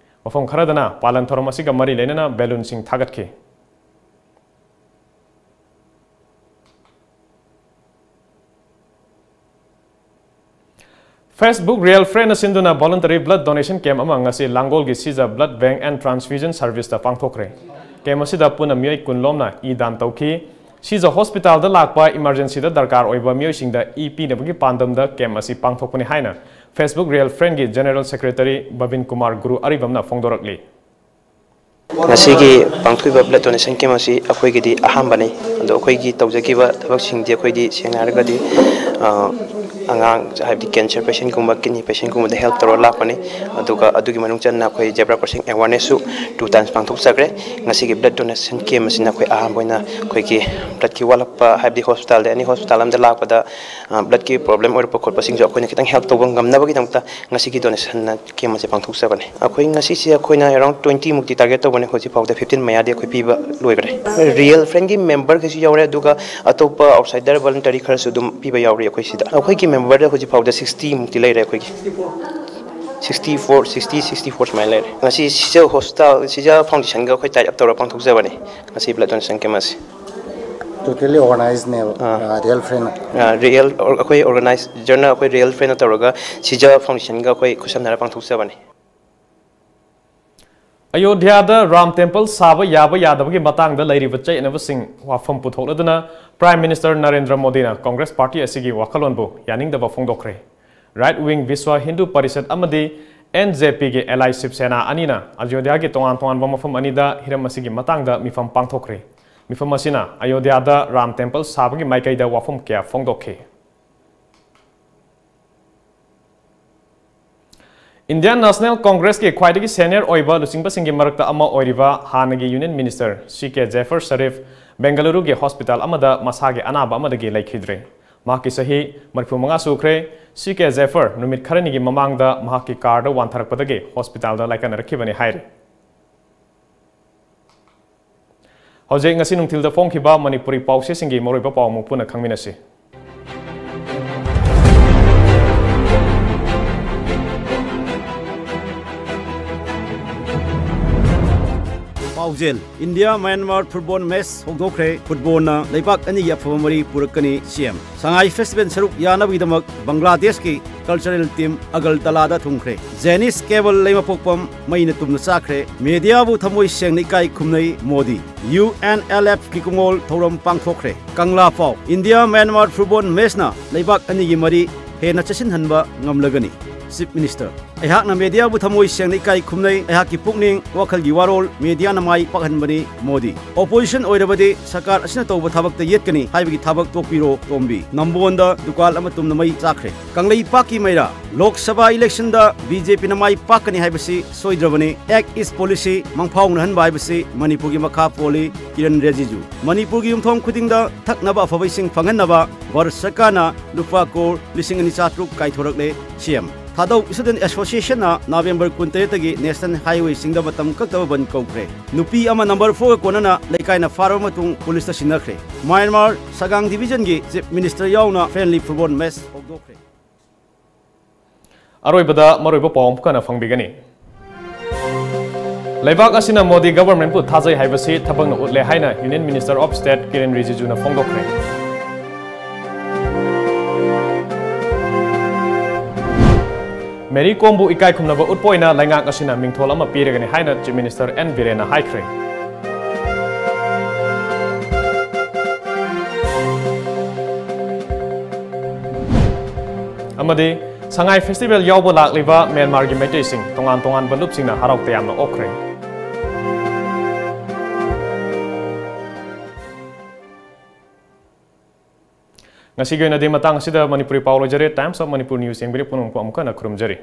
ꯃꯐꯝ ꯈꯔꯗꯅ ꯄꯥꯂꯟ ꯊꯧꯔꯝ ꯑꯁꯤꯒ ꯃꯔꯤ ꯂꯩꯅꯅ ꯕꯦꯂꯨꯟꯁꯤꯡ ꯊꯥꯒꯠꯈꯤ꯫ Facebook Real Friend ꯅ ꯁꯤꯟꯗꯨꯅ voluntary blood donation camp ꯑꯃ ꯉꯁꯤ ꯂꯥꯡꯒꯣꯜꯒꯤ ꯁꯤꯖ Blood Bank and Transfusion Service ꯇ ꯄꯥꯡꯊꯣꯛꯈ꯭ꯔꯦ꯫ Camp ꯑꯁꯤꯗ ꯄꯨꯟꯅ ꯃꯤꯑꯣꯏ ꯀꯨꯟ ꯂꯣꯝꯅ ꯏ ꯗꯥꯟ ꯇꯧꯈꯤ꯫ ꯁꯤꯖ hospital ꯗ ꯂꯥꯛꯄ emergency ꯗ ꯗꯔꯀꯥꯔ ꯑꯣꯏꯕ ꯃꯤꯑꯣꯏꯁꯤꯡꯗ ꯏ ꯄꯤꯅꯕꯒꯤ ꯄꯥꯟꯗꯝꯗ camp ꯑꯁꯤ ꯄꯥꯡꯊꯣꯛꯄꯅꯤ ꯍꯥꯏꯅ Facebook Real Friend ꯒꯤ General Secretary ꯕꯕꯤꯟ ꯀꯨꯃꯥꯔ ꯒꯨꯔꯨ ꯑꯔꯤꯕꯝꯅ ꯐꯣꯡꯗꯣꯔꯛꯂꯤ꯫ ꯉꯁꯤꯒꯤ ꯄꯥꯡꯊꯣꯛꯏꯕ blood donation camp ꯑꯁꯤ ꯑꯩꯈꯣꯏꯒꯤꯗꯤ ꯑꯍꯥꯟꯕꯅꯤ꯫ ꯑꯗꯣ ꯑꯩꯈꯣꯏꯒꯤ ꯇꯧꯖꯈꯤꯕ ꯊꯕꯛꯁꯤꯡꯗꯤ ꯑꯩꯈꯣꯏꯗꯤ ꯁꯦꯡꯅ ꯍꯥꯏꯔꯒꯗꯤ, ꯑ, ꯑꯉꯥꯡ, ꯍꯥꯏꯕꯗꯤ cancer patient ꯀꯨꯝꯕ, kidney patient ꯀꯨꯝꯕꯗ help ꯇꯧꯔ ꯂꯥꯛꯄꯅꯤ꯫ ꯑꯗꯨꯒ ꯑꯗꯨꯒꯤ ꯃꯅꯨꯡ ꯆꯟꯅ ꯑꯩꯈꯣꯏ zebra crossing awareness ꯁꯨ two times ꯄꯥꯡꯊꯣꯛꯆꯈ꯭ꯔꯦ꯫ ꯉꯁꯤꯒꯤ blood donation camp ꯑꯁꯤꯅ ꯑꯩꯈꯣꯏ ꯑꯍꯥꯟꯕ ꯑꯣꯏꯅ ꯑꯩꯈꯣꯏꯒꯤ blood ꯀꯤ ꯋꯥꯠꯂꯛꯄ, ꯍꯥꯏꯕꯗꯤ hospital ꯗ, any hospital ꯑꯃꯗ ꯂꯥꯛꯄꯗ, ꯑ, blood ꯀꯤ problem ꯑꯣꯏꯔꯛꯄ ꯈꯣꯠꯄꯁꯤꯡꯁꯨ ꯑꯩꯈꯣꯏꯅ ꯈꯤꯇꯪ help ꯇꯧꯕ ꯉꯝꯅꯕꯒꯤꯗꯃꯛꯇ ꯉꯁꯤꯒꯤ donation camp ꯑꯁꯤ ꯄꯥꯡꯊꯣꯛꯆꯕꯅꯤ꯫ ꯑꯩꯈꯣꯏ ꯉꯁꯤꯁꯦ ꯑꯩꯈꯣꯏꯅ around twenty ꯃꯨꯛꯇꯤ target ꯇꯧꯕꯅꯦ, ꯍꯧꯖꯤꯛ ꯐꯥꯎꯗ fifteen ꯃꯌꯥꯗꯤ ꯑꯩꯈꯣꯏ ꯄꯤꯕ ꯂꯣꯏꯈ꯭ꯔꯦ꯫ Real Friend ꯀꯤ member ꯈꯩꯁꯨ ꯌꯥꯎꯔꯦ, ꯑꯗꯨꯒ ꯑꯇꯣꯞꯄ outsider voluntary ꯈꯔꯁꯨ ꯑꯗꯨꯝ ꯄꯤꯕ ꯌꯥꯎꯔꯤ ꯑꯩꯈꯣꯏ ꯁꯤꯗ꯫ ꯑꯩꯈꯣꯏꯒꯤ member ꯗ ꯍꯧꯖꯤꯛ ꯐꯥꯎꯗ sixty ꯃꯨꯛꯇꯤ ꯂꯩꯔꯦ ꯑꯩꯈꯣꯏꯒꯤ꯫ Sixty four, sixty, sixty four ꯁꯨꯃꯥꯏꯅ ꯂꯩꯔꯦ꯫ ꯉꯁꯤ ꯁꯤꯖ hospital, ꯁꯤꯖ foundation ꯒ ꯑꯩꯈꯣꯏ tie up ꯇꯧꯔꯒ ꯄꯥꯡꯊꯣꯛꯆꯕꯅꯤ ꯉꯁꯤ blood donation camp ꯑꯁꯤ꯫ Totally organized ꯅꯦꯕ, ꯑꯥ꯫ ꯑ, Real Friend ꯅ꯫ ꯑ, Real, ꯑꯩꯈꯣꯏ organizer ꯅ, ꯑꯩꯈꯣꯏ Real Friend ꯅ ꯇꯧꯔꯒ ꯁꯤꯖ foundation ꯒ ꯑꯩꯈꯣꯏ ꯈꯨꯠꯁꯝꯅꯔ ꯄꯥꯡꯊꯣꯛꯆꯕꯅꯤ꯫ ꯑꯌꯣꯙ꯭ꯌꯥꯗ ꯔꯥꯝ ꯇꯦꯝꯄꯜ ꯁꯥꯕ ꯌꯥꯕ ꯌꯥꯗꯕꯒꯤ ꯃꯇꯥꯡꯗ ꯂꯩꯔꯤꯕ ꯆꯌꯦꯠꯅꯕꯁꯤꯡ ꯋꯥꯐꯝ ꯄꯨꯊꯣꯛꯂꯗꯨꯅ Prime Minister ꯅꯔꯦꯟꯗ꯭ꯔ ꯃꯣꯗꯤꯅ Congress Party ꯑꯁꯤꯒꯤ ꯋꯥꯈꯜꯂꯣꯟꯕꯨ ꯌꯥꯅꯤꯡꯗꯕ ꯐꯣꯡꯗꯣꯛꯈ꯭ꯔꯦ꯫ Right wing ꯕꯤꯁ꯭ꯋ ꯍꯤꯟꯗꯨ ꯄꯔꯤꯁꯠ ꯑꯃꯗꯤ N J P ꯒꯤ ally ꯁꯤꯕ ꯁꯦꯅꯥ ꯑꯅꯤꯅ ꯑꯌꯣꯙ꯭ꯌꯥꯒꯤ ꯇꯣꯉꯥꯟ ꯇꯣꯉꯥꯟꯕ ꯃꯐꯝ ꯑꯅꯤꯗ ꯍꯤꯔꯝ ꯑꯁꯤꯒꯤ ꯃꯇꯥꯡꯗ ꯃꯤꯐꯝ ꯄꯥꯡꯊꯣꯛꯈ꯭ꯔꯦ꯫ ꯃꯤꯐꯝ ꯑꯁꯤꯅ ꯑꯌꯣꯙ꯭ꯌꯥꯗ ꯔꯥꯝ ꯇꯦꯝꯄꯜ ꯁꯥꯕꯒꯤ ꯃꯥꯏꯀꯩꯗ ꯋꯥꯐꯝ ꯀꯌꯥ ꯐꯣꯡꯗꯣꯛꯈꯤ꯫ Indian National Congress ꯀꯤ ꯈ꯭ꯋꯥꯏꯗꯒꯤ senior ꯑꯣꯏꯕ ꯂꯨꯆꯤꯡꯕꯁꯤꯡꯒꯤ ꯃꯔꯛꯇ ꯑꯃ ꯑꯣꯏꯔꯤꯕ ꯍꯥꯟꯅꯒꯤ Union Minister C K Zafar Sharif ꯕꯦꯡꯒꯂꯨꯔꯨꯒꯤ hospital ꯑꯃꯗ ꯃꯁꯥꯒꯤ ꯑꯅꯥꯕ ꯑꯃꯗꯒꯤ ꯂꯩꯈꯤꯗ꯭ꯔꯦ꯫ ꯃꯍꯥꯛꯀꯤ ꯆꯍꯤ ꯃꯔꯤꯐꯨ ꯃꯉꯥ ꯁꯨꯈ꯭ꯔꯦ꯫ C K Zafar ꯅꯨꯃꯤꯠ ꯈꯔꯅꯤꯒꯤ ꯃꯃꯥꯡꯗ ꯃꯍꯥꯛꯀꯤ car ꯗ ꯋꯥꯟꯊꯔꯛꯄꯗꯒꯤ hospital ꯗ ꯂꯥꯏꯀꯠꯅꯔꯛꯈꯤꯕꯅꯤ ꯍꯥꯏꯔꯤ꯫ ꯍꯧꯖꯤꯛ ꯉꯁꯤ ꯅꯨꯡꯊꯤꯜꯗ ꯐꯣꯡꯈꯤꯕ ꯃꯅꯤꯄꯨꯔꯤ ꯄꯥꯎꯆꯦꯁꯤꯡꯒꯤ ꯃꯔꯨꯑꯣꯏꯕ ꯄꯥꯎ ꯑꯃꯨꯛ ꯄꯨꯟꯅ ꯈꯪꯃꯤꯟꯅꯁꯤ꯫ ꯄꯥꯎꯖꯦꯜ: ꯏꯟꯗꯤꯌꯥ ꯃ꯭ꯌꯥꯟꯃꯥꯔ ꯐꯨꯠꯕꯣꯜ ꯃꯦꯆ ꯍꯧꯗꯣꯛꯈ꯭ꯔꯦ꯫ ꯐꯨꯠꯕꯣꯜꯅ ꯂꯩꯕꯥꯛ ꯑꯅꯤꯒꯤ ꯑꯐꯕ ꯃꯔꯤ ꯄꯨꯔꯛꯀꯅꯤ, ꯁꯤ ꯑꯦꯝ꯫ ꯁꯉꯥꯏ ꯐꯦꯁꯇꯤꯚꯦꯜ ꯁꯔꯨꯛ ꯌꯥꯅꯕꯒꯤꯗꯃꯛ ꯕꯪꯒ꯭ꯂꯥꯗꯦꯁꯀꯤ ꯀꯜꯆꯔꯦꯜ ꯇꯤꯝ ꯑꯒꯔꯇꯂꯥꯗ ꯊꯨꯡꯈ꯭ꯔꯦ꯫ ꯖꯦꯅꯤꯁ ꯀꯦꯕꯜ ꯂꯩꯃꯄꯣꯛꯄꯝ ꯃꯩꯅ ꯇꯨꯝꯅ ꯆꯥꯛꯈ꯭ꯔꯦ꯫ ꯃꯦꯗꯤꯌꯥꯕꯨ ꯊꯃꯣꯏ ꯁꯦꯡꯅ ꯏꯀꯥꯏ ꯈꯨꯝꯅꯩ ꯃꯣꯗꯤ꯫ ꯌꯨ ꯑꯦꯟ ꯑꯦꯜ ꯑꯦꯐ ꯀꯤꯀꯨꯃꯣꯜ ꯊꯧꯔꯝ ꯄꯥꯡꯊꯣꯛꯈ꯭ꯔꯦ꯫ ꯀꯪꯂꯥ ꯄꯥꯎ: ꯏꯟꯗꯤꯌꯥ ꯃ꯭ꯌꯥꯟꯃꯥꯔ ꯐꯨꯠꯕꯣꯜ ꯃꯦꯆꯅ ꯂꯩꯕꯥꯛ ꯑꯅꯤꯒꯤ ꯃꯔꯤ ꯍꯦꯟꯅ ꯆꯦꯠꯁꯤꯟꯍꯟꯕ ꯉꯝꯂꯒꯅꯤ꯫ ꯆꯤꯐ ꯃꯤꯅꯤꯁꯇꯔ: ꯑꯩꯍꯥꯛꯅ ꯃꯦꯗꯤꯌꯥꯕꯨ ꯊꯃꯣꯏ ꯁꯦꯡꯅ ꯏꯀꯥꯏ ꯈꯨꯝꯅꯩ꯫ ꯑꯩꯍꯥꯛꯀꯤ ꯄꯨꯛꯅꯤꯡ ꯋꯥꯈꯜꯒꯤ ꯋꯥꯔꯣꯜ ꯃꯦꯗꯤꯌꯥꯅ ꯃꯥꯏ ꯄꯥꯛꯍꯟꯕꯅꯤ꯫ ꯃꯣꯗꯤ: ꯑꯣꯄꯣꯖꯤꯁꯟ ꯑꯣꯏꯔꯕꯗꯤ ꯁꯔꯀꯥꯔ ꯑꯁꯤꯅ ꯇꯧꯕ ꯊꯕꯛꯇ ꯌꯦꯠꯀꯅꯤ ꯍꯥꯏꯕꯒꯤ ꯊꯕꯛ ꯇꯣꯛꯄꯤꯔꯣ꯫ ꯇꯣꯝꯕꯤ: ꯅꯝꯕꯣꯟꯗ ꯗꯨꯀꯥꯟ ꯑꯃ ꯇꯨꯝꯅ ꯃꯩ ꯆꯥꯛꯈ꯭ꯔꯦ꯫ ꯀꯪꯂꯩꯄꯥꯛꯀꯤ ꯃꯩꯔꯥ: ꯂꯣꯛ ꯁꯚꯥ ꯏꯂꯦꯛꯁꯟꯗ ꯕꯤ ꯖꯦ ꯄꯤꯅ ꯃꯥꯏ ꯄꯥꯛꯀꯅꯤ ꯍꯥꯏꯕꯁꯤ ꯁꯣꯏꯗ꯭ꯔꯕꯅꯤ꯫ Act East policy ꯃꯪꯐꯥꯎꯅꯍꯟꯕ ꯍꯥꯏꯕꯁꯤ ꯃꯅꯤꯄꯨꯔꯒꯤ ꯃꯈꯥ ꯄꯣꯜꯂꯤ꯫ ꯀꯤꯔꯟ ꯔꯤꯖꯤꯖꯨ: ꯃꯅꯤꯄꯨꯔꯒꯤ ꯌꯨꯝꯊꯣꯡ ꯈꯨꯗꯤꯡꯗ ꯊꯛꯅꯕ ꯑꯐꯕ ꯏꯁꯤꯡ ꯐꯪꯍꯟꯅꯕ ꯚꯥꯔꯠ ꯁꯔꯀꯥꯔꯅ ꯂꯨꯄꯥ ꯀ꯭ꯔꯣꯔ ꯂꯤꯁꯤꯡ ꯑꯅꯤ ꯆꯥꯇ꯭ꯔꯨꯛ ꯀꯥꯏꯊꯣꯔꯛꯂꯦ, ꯁꯤ ꯑꯦꯝ꯫ ꯊꯥꯗꯧ Student Association ꯅ ꯅꯕꯦꯝꯕꯔ ꯀꯨꯟꯇꯔꯦꯠꯇꯒꯤ ꯅꯦꯁꯅꯦꯜ ꯍꯥꯏꯋꯦꯁꯤꯡꯗ ꯃꯇꯝ ꯀꯛꯇꯕ ꯕꯟ ꯀꯧꯈ꯭ꯔꯦ꯫ ꯅꯨꯄꯤ ꯑꯃ ꯅꯝꯕꯔ ꯐꯣꯔꯒ ꯀꯣꯟꯅꯅ ꯂꯩꯀꯥꯏꯅ ꯐꯥꯔꯕ ꯃꯇꯨꯡ ꯄꯨꯂꯤꯁꯇ ꯁꯤꯟꯅꯈ꯭ꯔꯦ꯫ ꯃ꯭ꯌꯥꯟꯃꯥꯔ ꯁꯒꯥꯡ ꯗꯤꯕꯤꯖꯟꯒꯤ ꯆꯤꯐ ꯃꯤꯅꯤꯁꯇꯔ ꯌꯥꯎꯅ ꯐ꯭ꯔꯦꯟꯂꯤ ꯐꯨꯠꯕꯣꯜ ꯃꯦꯆ ꯍꯧꯗꯣꯛꯈ꯭ꯔꯦ꯫ ꯑꯔꯣꯏꯕꯗ ꯃꯔꯨꯑꯣꯏꯕ ꯄꯥꯎ ꯑꯃꯨꯛ ꯍꯟꯅ ꯐꯪꯕꯤꯒꯅꯤ꯫ ꯂꯩꯕꯥꯛ ꯑꯁꯤꯅ ꯃꯣꯗꯤ ꯒꯚꯔꯟꯃꯦꯟꯠꯄꯨ ꯊꯥꯖꯩ ꯍꯥꯏꯕꯁꯤ ꯊꯕꯛꯅ ꯎꯠꯂꯦ ꯍꯥꯏꯅ Union Minister of State ꯀꯤꯔꯦꯟ ꯔꯤꯖꯤꯖꯨꯅ ꯐꯣꯡꯗꯣꯛꯈ꯭ꯔꯦ꯫ ꯃꯦꯔꯤ ꯀꯣꯝꯕꯨ ꯏꯀꯥꯏ ꯈꯨꯝꯅꯕ ꯎꯠꯄ ꯑꯣꯏꯅ ꯂꯩꯉꯥꯛ ꯑꯁꯤꯅ ꯃꯤꯡꯊꯣꯜ ꯑꯃ ꯄꯤꯔꯒꯅꯤ ꯍꯥꯏꯅ Chief Minister N ꯕꯤꯔꯦꯟꯅ ꯍꯥꯏꯈ꯭ꯔꯦ꯫ ꯑꯃꯗꯤ ꯁꯉꯥꯏ Festival ꯌꯥꯎꯕ ꯂꯥꯛꯂꯤꯕ ꯃ꯭ꯌꯥꯟꯃꯥꯔꯒꯤ ꯃꯩꯇꯩꯁꯤꯡ, ꯇꯣꯉꯥꯟ ꯇꯣꯉꯥꯟꯕ ꯂꯨꯞꯁꯤꯡꯅ ꯍꯔꯥꯎ ꯇꯌꯥꯝꯅ ꯑꯣꯛꯈ꯭ꯔꯦ꯫ ꯉꯁꯤꯒꯤ ꯑꯣꯏꯅꯗꯤ ꯃꯇꯥꯡ ꯑꯁꯤꯗ ꯃꯅꯤꯄꯨꯔꯤ ꯄꯥꯎ ꯂꯣꯏꯖꯔꯦ꯫ Times of Manipur News ꯌꯦꯡꯕꯤꯔꯤꯕ ꯄꯨꯝꯅꯃꯛꯄꯨ ꯑꯃꯨꯛ ꯍꯟꯅ ꯈꯨꯔꯨꯝꯖꯔꯤ꯫